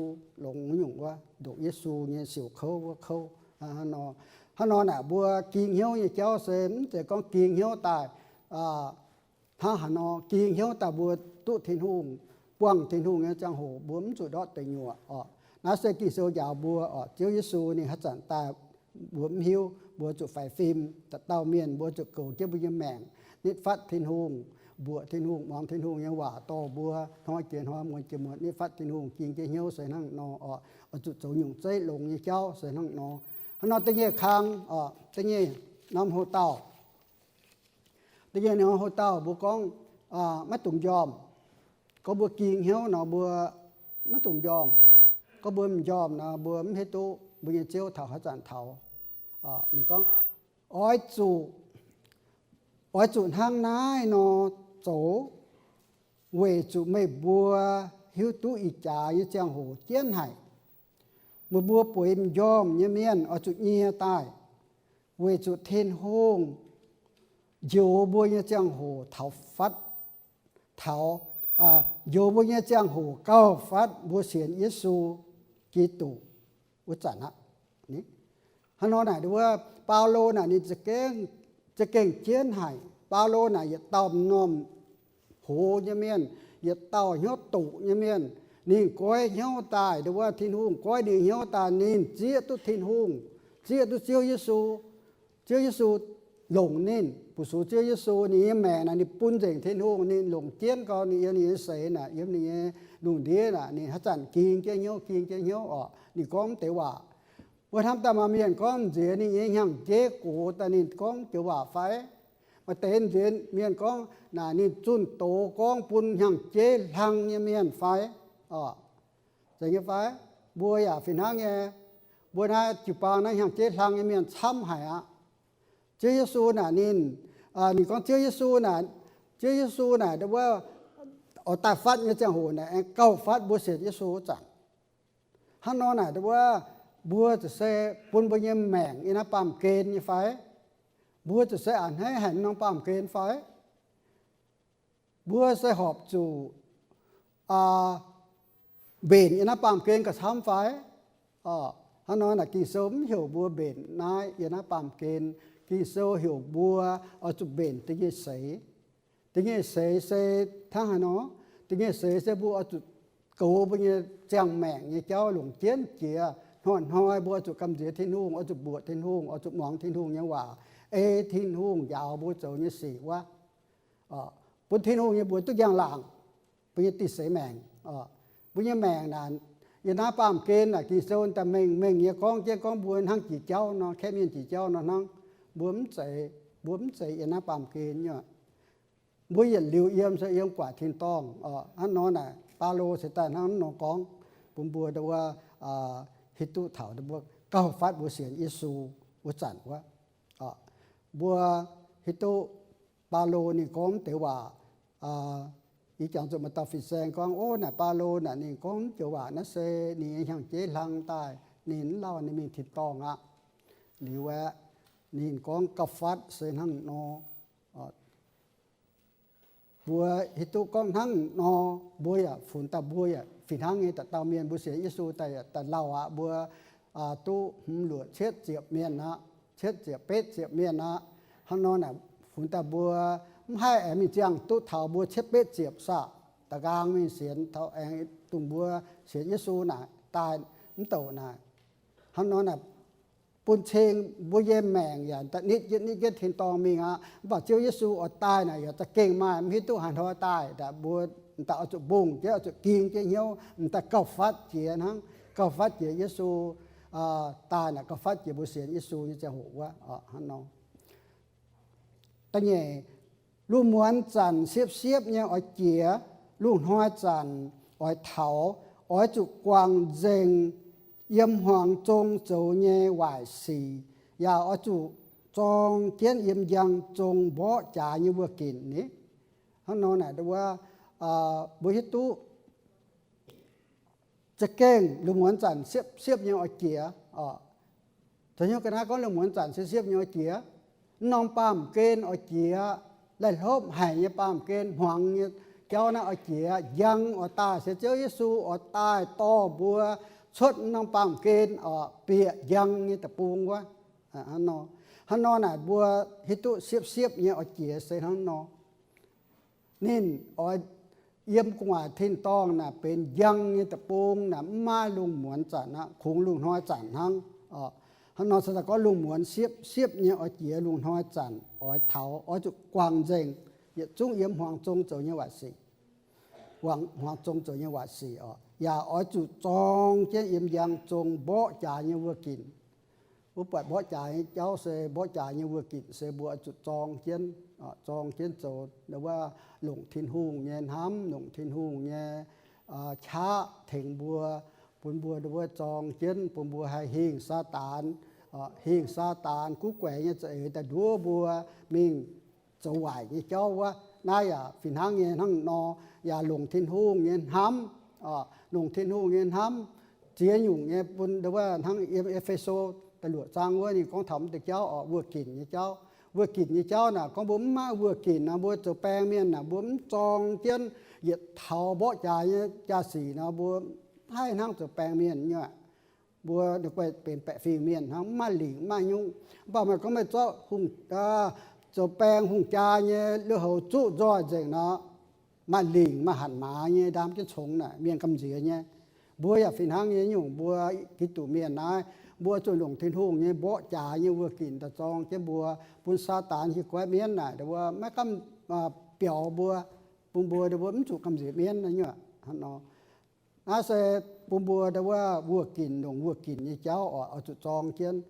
longx nyungc wuov, ndongc Yesu nyei siouc kouv wuov kouv. Hnangv nor naaic mbuo ging hnyouv nyei jauv se mv zeiz gorngv ging hnyouv daaih hnangv haaix nor, ging hnyouv daaih mbuo duqv Tin-Hungh, buangh Tin-Hungh nyei ziangh hoc mbuo mv zuqc ndortv deic nyuoqc oc. Naaiv se Ging-Sou njaaux mbuo oc. Ziouv Yesu ninh haaix zanc daaih mbuo mv hiuv, mbuo zuqc faix fim. Dauh dauh mienh mbuo zuqc goux jienv mbuo nyei maengc, nitv fatv Tin-Hungh, mbuoqc Tin-Hungh, muangx Tin-Hungh nyei waac dorh mbuo hnoi jiex hnoi, muonz jiex muonz nitv fatv Tin-Hungh, ging jienv hnyouv se hnangv nor oc. Oix zuqc zoux nyungc zeiv longx nyei jauv se hnangv nor. Hnangv nor da'nyeic kang oc, da'nyeic norm houx-dauh, da'nyeic norm houx-dauh mbuo gorngv maiv dungx njormh. Gorngv mbuo ging hnyouv nor mbuo maiv dungx njormh. Gorngv mbuo m'njormh nor mbuo mv hiuv duqv mbuo nyei Ziouv taux haaix zanc taux. Ninh gorngv, oix zuqc, oix zuqc hnangv naaiv nor zoux, weic zuqc meih mbuo hiuv duqv ih jaax nyei ziangh hoc jienv haic. Meih mbuo bueix m'njormh nyei mienh oix zuqc nyie daaih, weic zuqc Tin-Hungh njoux mbuo nyei ziangh hoc taux fatv, taux, njoux mbuo nyei ziangh hoc gauh fatv mbuo sienx Yesu Giduc wuov zanc aqv. Hnangv nor naaic wuov, Baulo naaic ninh za'gengh jienv haic. Baulo naaic yietc dauh m'normh hoz nyei mienh, yietc dauh hnyouv doqc nyei mienh. Ninh goiv hnyouv daaih, nduov wuov Tin-Hungh goiv ninh hnyouv daaih, ninh zieqv duqv Tin-Hungh, zieqv duqv Ziouv Yesu. Ziouv Yesu longc ninh, fu-sux Ziouv Yesu. Ninh nyei maengc naaic ninh bun nzengc Tin-Hungh, ninh longc jienv gau ninh yiem ninh nyei seix naaic, yiem ninh nyei lungh ndiev naaic, ninh haaix zanc ging jienv hnyouv, ging jienv hnyouv oc. Ninh gorngv mv deix waac. Mbuo hnamv daaih maaih mienh gorngv nziex ninh nyei hnyangx-jeiv gox daaih ninh gorngv joux waac fai? Maaih deix nziex mienh gorngv naaic ninh zunh doz gorngv bun hnyangx-jeiv hlang nyei mienh fai? Oc, zeiz nyei fai? Mbuo yaac fih hnangv nyei. Mbuo naaiv jiu-baang naaiv hnyangx-jeiv hlang nyei mienh camv haic aqv. Ziouv Yesu naaic ninh, ninh gorngv Ziouv Yesu naaic, Ziouv Yesu naaic wuov oix daaih fatv nyei ziangh hoc naaic aengx gauh fatv mbuo sienx Yesu wuov zanc. Hnangv nor naaic wuov, mbuo ziouc se bun mbuo nyei maengc yiem naaiv baamh gen nyei fai? Mbuo ziouc se a'hneiv haic norm baamh gen fai? Mbuo se horpc zuqc mbenc yiem naaiv baamh gen gauh camv fai? Hnangv nor naaic Ging-Sou mv heuc mbuo mbenc naaiv yiem naaiv baamh gen. Ging-Sou heuc mbuo oix zuqc mbenc da'nyeic seix. Da'nyeic seix se hnangv haaix nor? Da'nyeic seix se mbuo oix zuqc goux mbuo nyei ziangh maengc nyei jauv longc jienv jiex. Hnoi-hnoi mbuo oix zuqc gamh nziex Tin-Hungh, oix zuqc mbuoqc Tin-Hungh, oix zuqc muangx Tin-Hungh nyei waac, ei Tin-Hungh njaaux mbuo zoux nyei sic wuov. Bun Tin-Hungh nyei mbuox duqv njang-laangc mbuo nyei dih seix maengc. Mbuo nyei maengc naaic, yiem naaiv baamh gen naaic Ging-Sou daaih mengh mengh nyei gorngv jienv gorngv mbuo hnangv jiex jauv nor, kaeqv mienh jiex jauv nor hnangv. Mbuo mv zeiz, mbuo mv zeiz yiem naaiv baamh gen nyei. Mbuo yietc liuz yiem se yiem gu'nguaaic tin-dorngh. Hnangv nor naaic Baulo se daaih hnangv nor gorngv bun mbuo wuov, hiuv duqv taux mbuo gauh fatv mbuo sienx Yesu wuov zanc wuov. Mbuo hiuv duqv Baulo ninh gorngv deix waac, ih jangx zuqc maaih dauh fin-saeng gorngv, ov, naaic Baulo naaic ninh gorngv joux waac naaiv se ninh nyei hnyangx-jeiv hlang daaih, ninh mv lauh ninh mingh tin-dorngh aqv. Liuz aeqv, ninh gorngv gauh fatv se hnangv nor. Mbuo hiuv duqv gorngv hnangv nor, mbuo yaac funx daaih mbuo yaac fih hnangv nyei dauh dauh mienh mbuo sienx Yesu daaih yaac daaih lauh aqv. Mbuo duqv hmz luoqc cietv ziepc mienh aqv, cietv ziepc betv ziepc mienh aqv. Hnangv nor naaic funx daaih mbuo mv haih aengx mingh ziangh duqv taux mbuo cietv betv ziepc saah, da'nqaang mingh sienx taux aengx dongh mbuo sienx Yesu naaic daaih mv douc naaic. Hnangv nor naaic bun cing mbuo nyei maengc yaac da'nitv jienv nitv jienv tin-dorngh mingh aqv. Mv baac Ziouv Yesu oix daaih naaic yaac za'gengh maaih, mv hiuv duqv haaix hnoi daaih. Mbuo m'daaih oix zuqc mbungh jienv, oix zuqc ging jienv hnyouv, m'daaih gauh fatv jiex hnangv, gauh fatv jiex Yesu daaih naaic, gauh fatv jiex mbuo sienx Yesu nyei ziangh hoc wuov. Hnangv nor. Da'nyeic, lungh muonz zanc siepv-siepv nyei oix jiex, lungh hnoi zanc oix taux, oix zuqc guangc nzengc yiem hmuangx zong zoux nyei waaic sic, yaac oix zuqc zorng jienv yiem njang zong mborqv jaax nyei wuov ginc ni. Hnangv nor naaic wuov, mbuo hiuv duqv za'gengh lungh muonz zanc siepv-siepv nyei oix jiex. Caux hnyouv ga'naaiv gorngv lungh muonz zanc siepv-siepv nyei oix jiex, mv norm baamh gen oix jiex, laih hlopv haic nyei baamh gen, hmuangx nyei jauv naaiv oix jiex, njang oix daaih, se Ziouv Yesu oix daaih dorh mbuo cuotv mv norm baamh gen oc, bieqc njang nyei deic-bung wuov. Hnangv nor naaic mbuo hiuv duqv siepv-siepv nyei oix jiex se hnangv nor. Ninh oix yiem gu'nguaaic tin-dorngh naaic benx njang nyei deic-bung naaic mv maaih lungh muonz zanc aqv, kungx lungh hnoi zanc hnangv. Hnangv nor se daaih gorngv lungh muonz siepv-siepv nyei oix jiex lungh hnoi zanc oix taux, oix zuqc guangc nzengc yietc zungv yiem hmuangx zong zoux nyei waaic sic, hmuangx zong zoux nyei waaic sic oc. Yaac oix zuqc zorng jienv yiem njang zong mborqv jaax nyei wuov ginc. Wuov buatc mborqv jaax nyei jauv se mborqv jaax nyei wuov ginc se mbuo oix zuqc zorng jienv, zorng jienv zoux wuov, longc Tin-Hungh nyei hnamv, longc Tin-Hungh nyei qaqv tengx mbuo, bun mbuo wuov zorng jienv, bun mbuo haih hingh Saadaan, hingh Saadaan guv guaix nyei za'eix daaih nduov mbuo mingh zoux waaic nyei jauv wuov. Naaiv yaac fih hnangv nyei hnangv nor, yaac longc Tin-Hungh nyei hnamv, longc Tin-Hungh nyei hnamv ziex nyungc nyei bun wuov hnangv yiem E^fe^so da'luoqc zaang wuov ninh gorngv taux mv deix jauv oc, wuov ginc nyei jauv. Wuov ginc nyei jauv naaic gorngv mbuo mv maaih wuov ginc nor, mbuo zoux baeng mienh naaic mbuo mv zorng jienv yietc taux mborqv jaax nyei jaa-sic nor, mbuo mv haih hnangv zoux baeng mienh nyei aqv. Mbuo ninh guai benx baeqc fingx mienh hnangv, mv maaih lingc mv maaih nyungc. Mv baac meih gorngv meih zorqv hungh, zoux baeng hungh jaa nyei lui-houx zuqv nzoih nzengc nor, maaih lingc maaih hatc maaz nyei ndaam jienv congx naaic mienh gamh nziex nyei. Mbuo yaac fih hnangv nyei nyungc, mbuo Giduc mienh naaiv, mbuo zuqc longc Tin-Hungh nyei mborqv jaax nyei wuov ginc daaih zorng jienv mbuo, bun Saadaan hieh guaiv mienv naaic mbuo maiv gamh biaux mbuo, bun mbuo mbuo mv zuqc gamh nziex mienv nyei aqv. Naaiv se bun mbuo wuov, wuov ginc longc wuov ginc nyei jauv oix zuqc zorng jienv.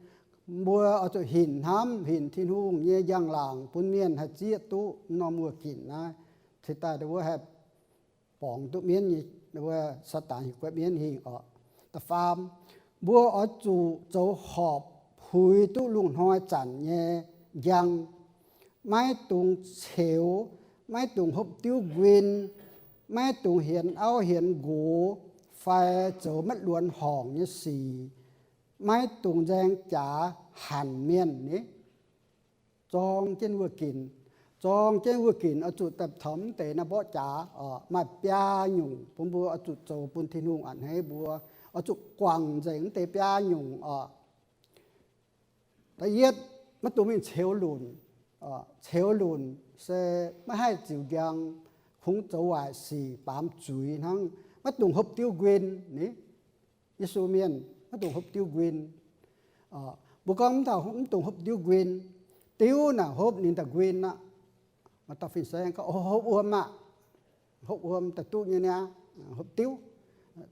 Mbuo oix zuqc hinc hnamv, hinc Tin-Hungh nyei njang-laangc bun mienh haih zieqv duqv norm wuov ginc naaiv, cingx daaih wuov haih borngz duqv mienv nyei, wuov Saadaan hieh guaiv mienv hingh oc. Da'faam, mbuo oix zuqc zoux horpc puix duqv lungh hnoi zanc nyei njang, maiv dungx ceux, maiv dungx hopv diuv nquin, maiv dungx hienx auv hienx nqox fai zoux maiv luonx horngc nyei sic, maiv dungx nzaeng jaax hanc mienh ni. Zorng jienv wuov ginc, zorng jienv wuov ginc oix zuqc daaih taux mv deix naaiv mborqv jaax oc. Maaih biaa nyungc bun mbuo oix zuqc zoux bun Tin-Hungh a'hneiv mbuo, oix zuqc guangc nzengc mv deix biaa nyungc oc. Da'yietv, maiv dungx mingh ceux lunc. Ceux lunc se maiv haih ziux njang, kungx zoux waaic sic baamz zuiz hnangv. Maiv dungx hopv diuv nquin ni. Yesu mienh maiv dungx hopv diuv nquin. Mbuo gorngv mv taux mv dungx hopv diuv nquin, diuv naaic hopv ninh daaih nquin aqv. Maaih dauh fin-saeng gorngv, hopv wuom aqv. Hopv wuom daaih duqv nyei niaa, hopv diuv.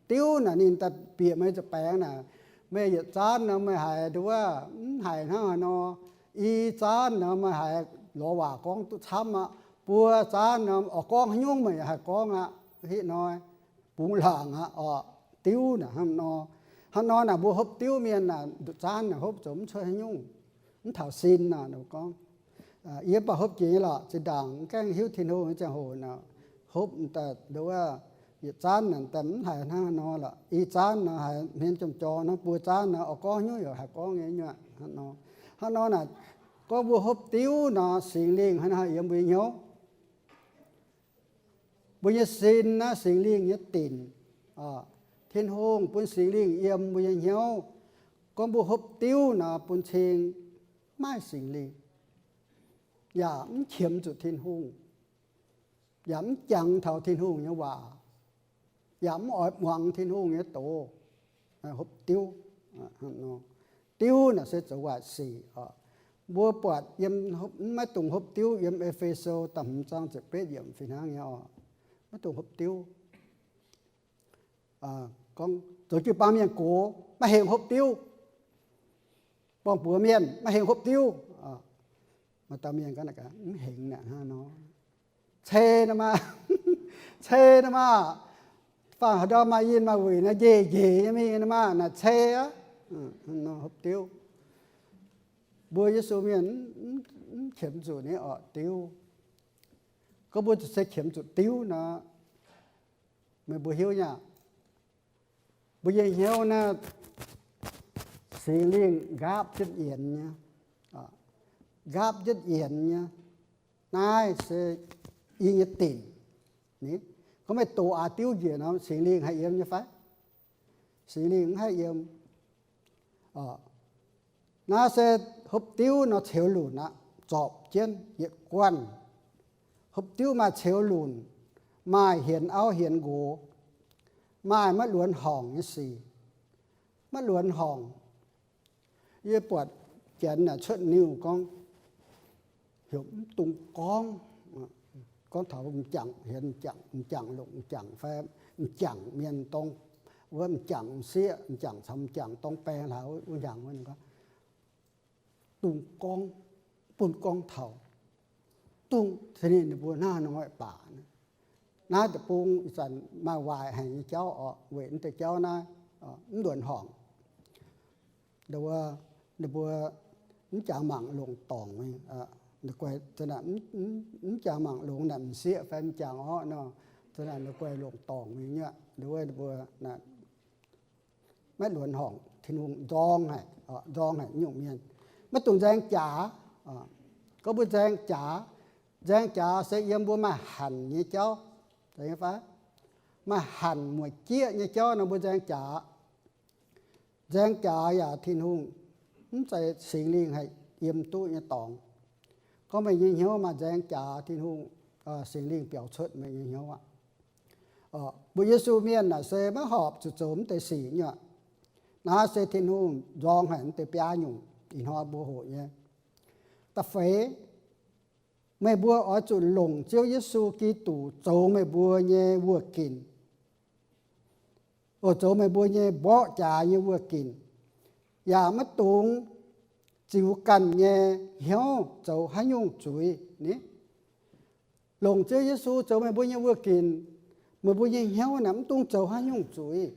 Diuv naaic ninh daaih bieqc meih nza'baengx naaic, meih yietc zaanv nor meih haiz nduov mv haiz hnangv haaix nor, i zaanv nor meih haiz lorz waac gorngv duqv camv aqv. Buo zaanv nor oix gorngv haaix nyungc meih yaac haih gorngv aqv. Hitv hnoi bungx laangc aqv oc. Diuv naaic hnangv nor, hnangv nor naaic mbuo hopv diuv mienh naaic nduqc zaanv naaic hopv zoux mv cuotv haaix nyungc, mv taux sin naaic gorngv. Yie mv baac hopv jiex nyei lorqc, zinh ndaangc mv gaengh hiuv Tin-Hungh nyei ziangh hoc naaic, hopv daaih nduov yietc zaanv naaic daaih mv haiz hnangv haaix nor lorqc. I zaanv nor haiz hmien jorm jorm nor, buo zaanv nor oix gorngv haaix nyungc yaac haih gorngv nyei nyuoqc hnangv nor. Hnangv nor naaic gorngv mbuo hopv diuv nor Singx Lingh hnangv naaiv yiem mbuo nyei hnyouv. Mbuo nyei sin naaiv Singx Lingh nyei dinc. Tin-Hungh bun Singx Lingh yiem mbuo nyei hnyouv. Gorngv mbuo hopv diuv nor bun cing maiv maaih Singx Lingh, yaac mv qiemx zuqc Tin-Hungh, yaac mv jangx taux Tin-Hungh nyei waac, yaac mv oix muangx Tin-Hungh nyei doz. Hopv diuv, diuv naaic se zoux waaic sic oc. Mbuo buatc yiem, maiv dungx hopv diuv yiem E^fe^so da'hmz zaang ziepc betv yiemc fih hnangv nyei oc. Maiv dungx hopv diuv. Gorngv zoux jiu-baang mienh gox maiv hengx hopv diuv. Borng-buoz mienh maiv hengx hopv diuv. Maaih dauh mienh gorngv, mv hengx naaic hnangv nor, cei nor maah, cei nor maah. Faanh haaix ndau maaih yinh maaih wuic nor, njeih njeih nyei mingh nor maah, naaic cei aqv. Hopv diuv. Mbuo Yesu mienh mv qiemx zuqc nyei orqc diuv. Gorngv mbuo zuqc se qiemx zuqc diuv nor, meih mbuo hiuv nyei aqv. Mbuo nyei hnyouv naaiv, Singx Lingh nqaapv jienv yienx nyei, nqaapv jienv yienx nyei. Naaiv se yie nyei dinc. Gorngv meih doqc aqc diuv njiec nor, Singx Lingh haih yiem nyei fai? Singx Lingh mv haih yiem. Naaiv se hopv diuv nor ceux lunc aqv, zorpc jienv yietc guanh. Hopv diuv maaih ceux lunc, maaih hienx auv hienx nqox, maaih maiv luonx horngc nyei sic, maiv luonx horngc. Yie buatc janx naaic cuotv niuh gorngv, heuc mv dungx gorngv, gorngv taux m'jangc hienx, m'jangc longc, m'jangc fai m'jangc mienh dongh wuov, m'jangc m'sieqv, m'jangc caux m'jangc dongh baeng hlaax wuov hnyangx wuov, ninh gorngv, dungx gorngv, bun gorngv taux, dungx, ninh mbuo hnangv nor baac. Naaiv deic-bung ih zanc maaih waaic haic nyei jauv oc, weic naaiv deix jauv naaiv mv luonx horngc. Ninh mbuo mv jangx mangc longc dorngc, mv jangx mangc longx naaic m'sieqv fai m'jangc orqv nor, ninh guaih longc dorngc mingh nyuoqc. Ninh mbuo maiv luonx horngc, Tin-Hungh nzorng haic, nzorng haic nyungc mienh. Maiv dungx nzaeng jaax. Gorngv mbuo nzaeng jaax, nzaeng jaax se yiem mbuo maaih hanc nyei jauv, maaih hanc mueic jieqv nyei jauv nor mbuo nzaeng jaax. Nzaeng jaax yaac Tin-Hungh mv zeiz Singx Lingh haih yiem duqv nyei dorngx. Gorngv meih nyei hnyouv maaih nzaeng jaax, Tin-Hungh, Singx Lingh biaux cuotv meih nyei hnyouv aqv. Mbuo Yesu mienh naaic se maiv horpc zuqc zoux mv deix sic nyuoqc. Naaiv se Tin-Hungh nzorng haic mv deix biaa nyungc ih hnoi mbuo hoqc nyei. Da'feix, meih mbuo oix zuqc longc Ziouv Yesu Giduc zoux meih mbuo nyei wuoqc ginc, zoux meih mbuo nyei mborqv jaax nyei wuoqc ginc, yaac maiv dungx ziux ganh nyei hnyouv zoux haaix nyungc zuiz ni. Longc Ziouv Yesu zoux meih mbuo nyei wuoqc ginc, meih mbuo nyei hnyouv naaic mv dungx zoux haaix nyungc zuiz.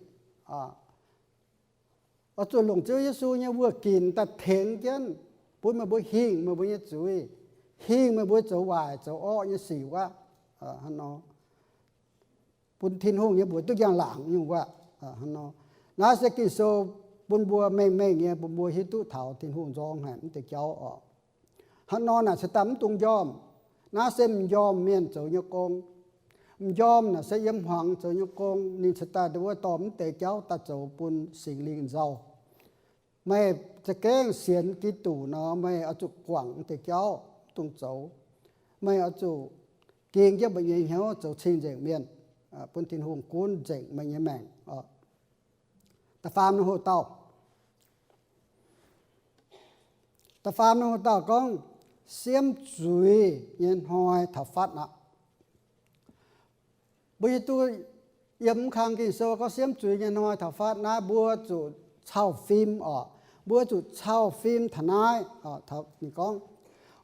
Oix zuqc longc Ziouv Yesu nyei wuoqc ginc daaih tengx jienv, bun meih mbuo hingh meih mbuo nyei zuiz, hingh meih mbuo zoux waaic zoux orqv nyei sic wuov. Bun Tin-Hungh nyei mbuox duqv njang-laangc nyungc wuov. Naaiv se Ging-Sou bun mbuo mengh mengh nyei, bun mbuo hiuv duqv taux Tin-Hungh nzorng haic mv deix jauv oc. Hnangv nor naaic cingx daaih mv dungx njormh. Naaiv se m'njormh mienh zoux nyei gong. M'njormh naaic se yiem hmuangx zoux nyei gong. Ninh cingx daaih wuov dorh mv deix jauv daaih zoux bun Singx Lingh nzauh. Meih za'gengh sienx Giduc nor, meih oix zuqc guangc mv deix jauv, mv dungx zoux. Meih oix zuqc ging jienv meih nyei hnyouv zoux cing-nzengc mienh, bun Tin-Hungh gunv nzengc meih nyei maengc. Da'faam norm hoc-dauh, da'faam norm hoc-dauh gorngv siemv zuiz nyei hnoi taux fatv aqv. Mbuo hiuv duqv yiem mv kang Ging-Sou gorngv siemv zuiz nyei hnoi taux fatv naaiv, mbuo zuqc cau fim oc. Mbuo zuqc cau fim taux naaiv. Ninh gorngv,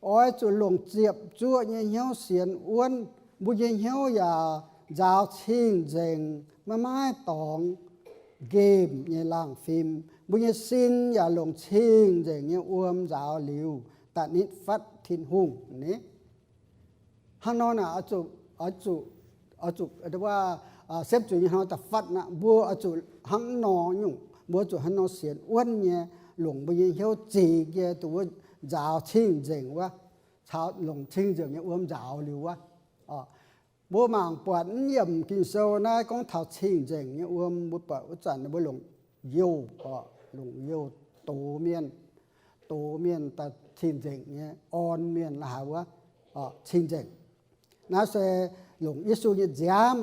oix zuqc longc ziepc zuoqv nyei hnyouv sienx wuonv, mbuo nyei hnyouv yaac nzaaux cing-nzengc, maiv maaih dorngx nqemh nyei laangh fim. Mbuo nyei sin yaac longc cing-nzengc nyei wuom nzaaux liuz, da'nitv fatv Tin-Hungh ni. Hnangv nor naaic, oix zuqc, oix zuqc, siemv zuiz nyei hnoi da'fatv naaic, mbuo oix zuqc hnangv nor nyungc, mbuo zuqc hnangv nor sienx wuonv nyei, longc mbuo nyei hnyouv zingx nyei, duqv wuov nzaaux cing-nzengc wuov, caux longc cing-nzengc nyei wuom nzaaux liuz wuov. Mbuo mangc buatc mv yiemc Ging-Sou naaiv gorngv taux cing-nzengc nyei wuom, mbuo buatc wuov zanc mbuo longc youh, longc youh dox mienh, dox mienh daaih cing-nzengc nyei, orn mienh la'haaix wuov, cing-nzengc. Naaiv se longc Yesu nyei nziaamv,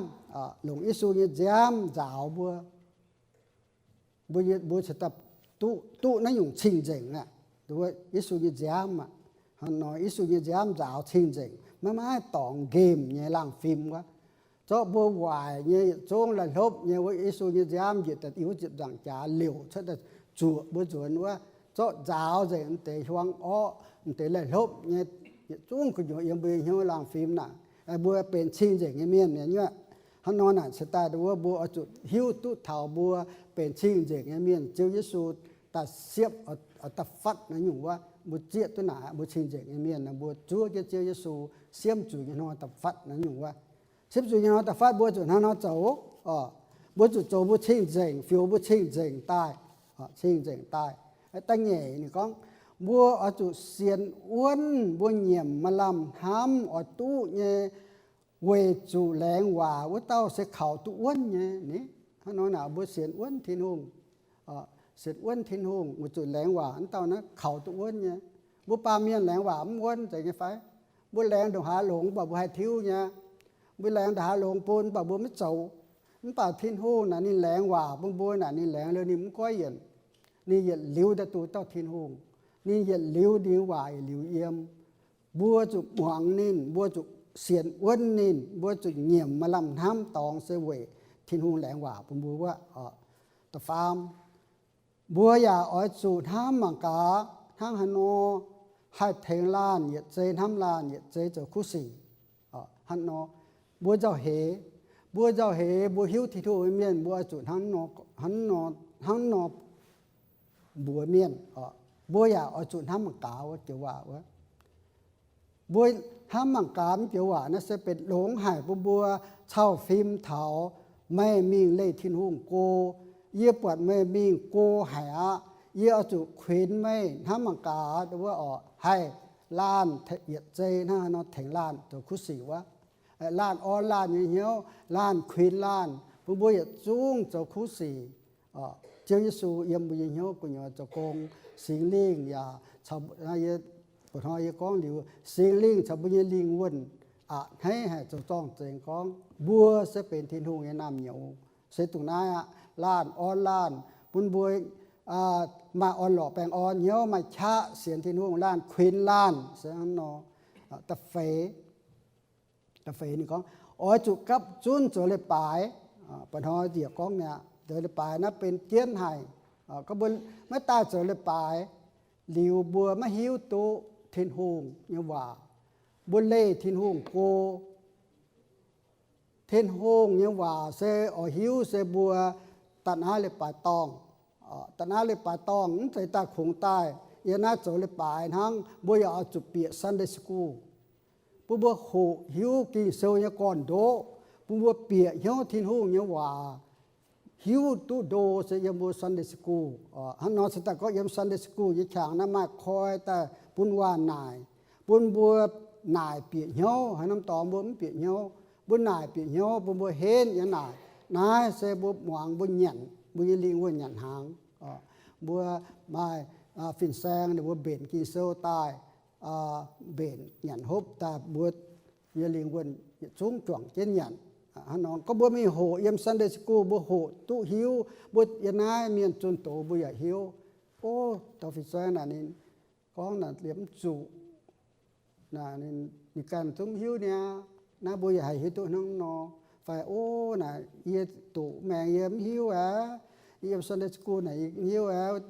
longc Yesu nyei nziaamv nzaaux mbuo. Mbuo, mbuo cingx daaih duqv, duqv naaiv nyungc cing-nzengc aqv. Yesu nyei nziaamv aqv. Hnangv nor Yesu nyei nziaamv nzaaux cing-nzengc, maiv maaih dorngx nqemh nyei laangh fim wuov. Zorqv mbuo waaic nyei yietc zungv laih hlopv nyei wuov, Yesu nyei nziaamv njiec daaih i wuov ziepc nzaangc jaax liouc cuotv daaih zuoqc mbuo nzuonx wuov, zorqv nzaaux nzengc m'deix hiuang orqv, m'deix laih hlopv nyei, yietc zungv gu'nyuoz yiem mbuo nyei hnyouv laangh fim naaic, mbuo benx cing-nzengc nyei mienh nyei nyuoqv. Hnangv nor naaic cingx daaih wuov mbuo oix zuqc hiuv duqv taux mbuo benx cing-nzengc nyei mienh, Ziouv Yesu daaih siepv, daaih fatv naaiv nyungc wuov, mbuo zieqv duqv naaic mbuo cing-nzengc nyei mienh, mbuo zuov jienv Ziouv Yesu siemv zuiz nyei hnoi daaih fatv naaiv nyungc wuov. Siemv zuiz nyei hnoi daaih fatv mbuo zuqc hnangv nor zoux. Mbuo zuqc zoux mbuo cing-nzengc, fioux mbuo cing-nzengc daaih, cing-nzengc daaih. Da'nyeic ninh gorngv, mbuo oix zuqc sienx wuonv mbuo nyiemc maaih lamh hnamv oix duqv nyei, weic zuqc laengz waac wuov dauh se kaux duqv wuonv nyei ni. Hnangv nor naaic mbuo sienx wuonv Tin-Hungh, sienx wuonv Tin-Hungh weic zuqc laengz waac wuov dauh naaiv kaux duqv wuonv nyei. Mbuo baamh mienh laengz waac mv wuonv zeiz nyei fai? Mbuo laengz ndongc haaix longx mv baac mbuo haih tiuv nyei. Mbuo laengz ndongc haaix longx bun, mv baac mbuo maiv zoux. Mv baac Tin-Hungh naaic ninh laengz waac bun mbuo naaic, ninh laengz liuz ninh mv goiv yienc. Ninh yietc liuz daaih duqv dauh Tin-Hungh. Ninh yietc liuz ninh waac yietc liuz yiem. Mbuo zuqc muangx ninh, mbuo zuqc sienx wuonv ninh, mbuo zuqc nyiemc maaih lamh hnamv dorngx se weic Tin-Hungh laengz waac bun mbuo wuov. Da'faam, mbuo yaac oix zuqc hnamv mangc gaax hnangv haaix nor haih tengx laanh yietc zei hnamv laanh, yietc zei zoux kuv sic. Hnangv nor, mbuo nzauh heix, mbuo nzauh heix, mbuo hiuv Tin-Hungh nyei mienh, mbuo oix zuqc hnangv nor, hnangv nor mbuox mienh. Mbuo yaac oix zuqc hnamv mangc gaax wuov joux waac wuov. Mbuo hnamv mangc gaax mv joux waac naaiv se benx longx haic bun mbuo cau fim taux meih mingh leih Tin-Hungh go. Yie buatc meih mingh go haic aqv. Yie oix zuqc kuinx meih hnamv mangc gaax wuov oc, haih laanh yietc zei hnangv haaix nor tengx laanh zoux kuv sic wuov. Laanh orn laanh nyei hnyouv, laanh kuinx laanh, bun mbuo yietc zungv zoux kuv sic. Ziouv Yesu yiem mbuo nyei hnyouv gu'nyuoz zoux gong. Singx Lingh yaac, mbuo hnoi yie gorngv liuz, Singx Lingh caux mbuo nyei lingh wuonh a'hneiv haic zoux zorng-zengx gorngv mbuo se benx Tin-Hungh nyei naamh nyouz. Se dongh naaiv aqv, laanh orn laanh bun mbuo maaih orn-lorqc baengh orn hnyouv, maaih qaqv sienx Tin-Hungh, laanh kuinx laanh se hnangv nor. Da'feix, da'feix ninh gorngv, oix zuqc gapv zunv zoux leiz-baaix. Mba'hnoi njiec gorngv mi'aqv, zoux leiz-baaix naaiv benx jienv haic. Gorngv mbuo maiv daaih zoux leiz-baaix liuz, mbuo maiv hiuv duqv Tin-Hungh nyei waac. Mbuo leih Tin-Hungh go. Tin-Hungh nyei waac se oix hiuv se mbuo da'naaiv leiz-baaix dorngh. Da'naaiv leiz-baaix dorngh mv zeiz daaih kungx daaih yiem naaiv zoux leiz-baaix hnangv. Mbuo yaac oix zuqc bieqc Sunday school, bun mbuo hoqc hiuv Ging-Sou nyei gorn-ndoqv, bun mbuo bieqc hnyouv Tin-Hungh nyei waac, hiuv duqv ndo se yiem mbuo Sunday school. Hnangv nor se daaih gorngv yiem Sunday school nyei qangx naaiv maaih koi daaih bun waac naaic, bun mbuo naaic bieqc hnyouv. Haaix norm dorngx mbuo mv bieqc hnyouv, mbuo naaic bieqc hnyouv, bun mbuo henv yiem naaic. Naaiv se mbuo muangx, mbuo nyanc, mbuo nyei lingh wuonh nyanc hnaangx. Mbuo maaih fin-saeng ninh mbuo mbenc Ging-Sou daaih, mbenc nyanc hopv daaih, mbuo nyei lingh wuonh yietc zungv juangc jienv nyanc. Hnangv nor gorngv mbuo mingh hoqc yiem Sunday school, mbuo hoqc duqv hiuv, mbuo yiem naaiv mienh zunh doz mbuo yaac hiuv. O, dauh fin-saeng naaic ninh gorngv naaic liemh mv zuqc, naaic ninh ganh zungv mv hiuv niaa. Naaiv mbuo yaac haih hiuv duqv hnangv nor. Fai o, naaic yie doqc maengx yie mv hiuv aqv. Yie yiem Sunday school naaic yie mv hiuv aqv.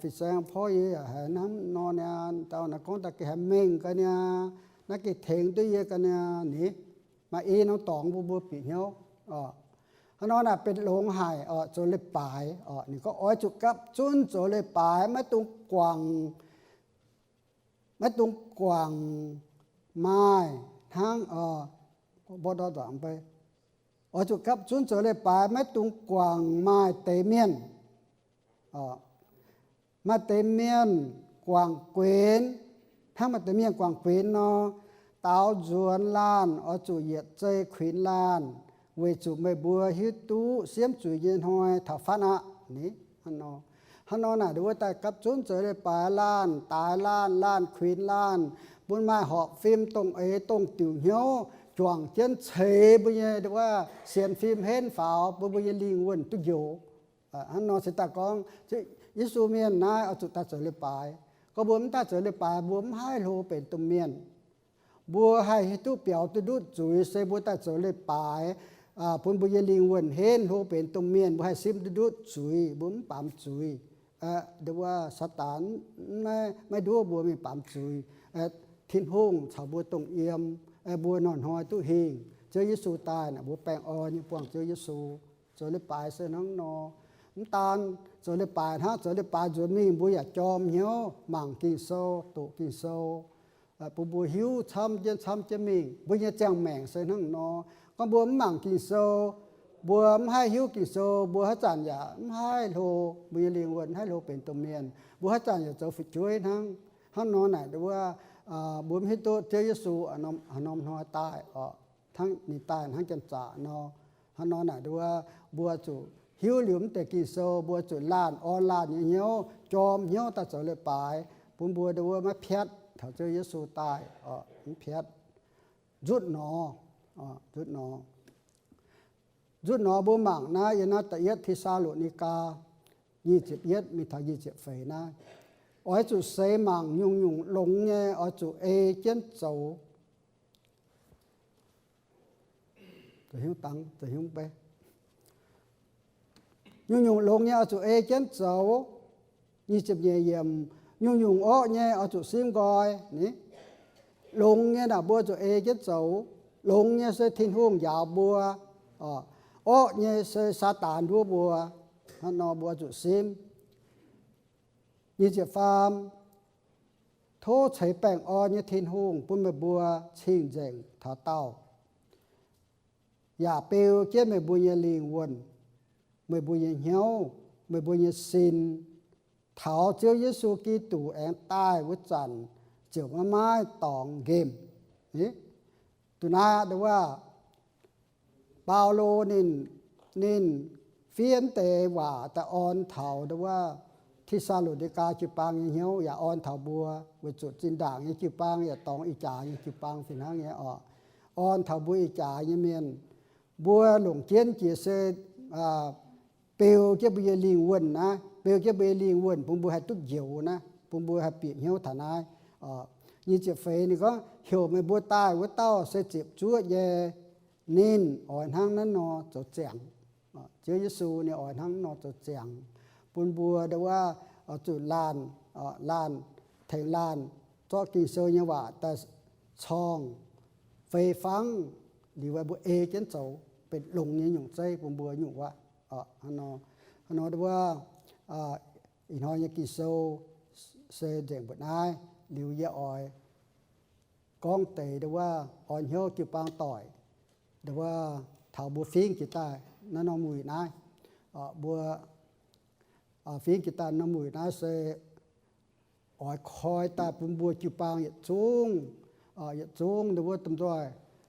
Fin-saeng porv yie yaac haiz hnangv nor niaa, dauh naaic gorngv daaih gengh haih mengh ga'niaa, naaiv gengh tengx duqv yie ga'niaa ni. Maaih i norm dorngx bun mbuo bieqc hnyouv. Hnangv nor naaic benx longx haic oc, zoux leiz-baaix oc. Ninh gorngv oix zuqc gapv zunv zoux leiz-baaix, maiv dungx guangc, maiv dungx guangc maaih hnangv, oix zuqc gapv zunv zoux leiz-baaix, maiv dungx guangc maaih deix mienh. Maaih deix mienh guangc guenx, hnangv maaih deix mienh guangc guenx nor, daaux nzuonx laanh oix zuqc yietc zei kuinx laanh, weic zuqc meih mbuo hiuv duqv siemv zuiz nyei hnoi taux fatv aqv. Hnangv nor naaic, nduov daaih gapv zunv zoux leiz-baaix, laanh daaix laanh, laanh kuinx laanh, bun maaih horpc fim, dongh eix dongh diuc hnyouv juangc jienv ceix mbuo nyei nduov sienx fim henv faaux, bun mbuo nyei lingh wuonh duqv njoux. Hnangv nor se daaih gorngv Yesu mienh naaiv oix zuqc daaih zoux leiz-baaix. Gorngv mbuo mv daaih zoux leiz-baaix, mbuo mv haih hlo benx domh mienh. Mbuo haih hiuv duqv biaux duqv ndutv zuiz se mbuo daaih zoux leiz-baaix, bun mbuo nyei lingh wuonh henv hlo benx domh mienh. Mbuo haih simv duqv ndutv zuiz, mbuo mv baamz zuiz. Nduov Saadaan maiv nduov mbuo mingh baamz zuiz. Tin-Hungh caux mbuo dongh yiem, mbuo hnoi-hnoi duqv hingh. Ziouv Yesu daaih naaic mbuo baengh orn nyei buangh Ziouv Yesu. Zoux leiz-baaix se hnangv nor. Mv daan zoux leiz-baaix hnangv, zoux leiz-baaix nzuonx mingh mbuo yaac jorm hnyouv mangc Ging-Sou, doqc Ging-Sou, bun mbuo hiuv camv jienv camv jienv mingh. Mbuo nyei ziangh maengc se hnangv nor. Gorngv mbuo mv mangc Ging-Sou, mbuo mv haih hiuv Ging-Sou, mbuo haaix zanc yaac mv haih hlo, mbuo nyei lingh wuonh mv haih hlo benx domh mienh. Mbuo haaix zanc yaac zoux fu'jueiv hnangv. Hnangv nor naaic nduov, mbuo mv hiuv duqv Ziouv Yesu haaix norm hnoi daaih oc, hnangv ninh daaih hnangv janx-zaqc nor. Hnangv nor naaic nduov, mbuo zuqc hiuv liuz mv deix Ging-Sou, mbuo zuqc laanh orn laanh nyei hnyouv, jorm hnyouv daaih zoux leiz-baaix, bun mbuo nduov maiv piatv taux Ziouv Yesu daaih oc, mv piatv. Nzutv nor, Nzutv nor, nzutv nor mbuo mangc naaiv yiem naaiv da'yietv Te^saa^lo^ni^gaa nyic ziepc yietv mingh taux nyic ziepc feix naaiv, oix zuqc seix mangc nyungc-nyungc longx nyei oix zuqc ei jienv zoux. Nyungc-nyungc longx nyei oix zuqc ei jienv zoux. Nyic ziepc nyeic yiemc, nyungc-nyungc orqv nyei oix zuqc simv nqoi. Longx nyei naaic mbuo zuqc ei jienv zoux. Longx nyei se Tin-Hungh njaaux mbuo, orqv nyei se Saadaan nduov mbuo. Hnangv nor mbuo zuqc simv. Nyic ziepc faam, tov ceix baengh orn nyei Tin-Hungh bun meih mbuo cing-nzengc taux daauh, yaac beu jienv meih mbuo nyei lingh wuonh, meih mbuo nyei hnyouv, meih mbuo nyei sin, taux Ziouv Yesu Giduc aengx daaih wuov zanc ziouc maiv maaih dorngx nqemh. Duqv naaiv aqv, nduov wuov, Baulo ninh, ninh fiev deix waac daaih orn taux nduov wuov Te^saa^lo^ni^gaa jiu-baang nyei hnyouv yaac orn taux mbuo, weic zuqc zinh ndaangc nyei jiu-baang yaac dorngx ih jaax nyei jiu-baang fih hnangv nyei orqc. Orn taux mbuo ih jaax nyei mienh, mbuo longc jienv jiex se beu jienv mbuo nyei lingh wuonh naaiv, beu jienv mbuo nyei lingh wuonh bun mbuo haih duqv njoux naaiv, bun mbuo haih bieqc hnyouv taux naaiv. Nyic ziepc feix ninh gorngv, heuc meih mbuo daaih wuov dauh se ziepc zuoqv nyei. Ninh oix hnangv naaiv nor zoux ziangx. Ziouv Yesu ninh oix hnangv naaiv nor zoux ziangx bun mbuo nduov wuov, zuqc laanh, laanh, tengx laanh zorqv Ging-Sou nyei waac daaih corngh fei fangv liuz, mbuo ei jienv zoux benx longx nyei nyungc zeiv bun mbuo nyungc wuov. Hnangv nor nduov wuov, ih hnoi nyei Ging-Sou se nzengc mbuoqc naaiv. Liuz yie oix gorngv deix nduov wuov orn hnyouv jiu-baang doic, nduov wuov, taux mbuo fingx jiex daaih naaiv norm wuic naaiv. Mbuo fingx jiex daaih norm wuic naaiv se oix koi daaih bun mbuo jiu-baang yietc zungv, yietc zungv nduov wuov domh nzoih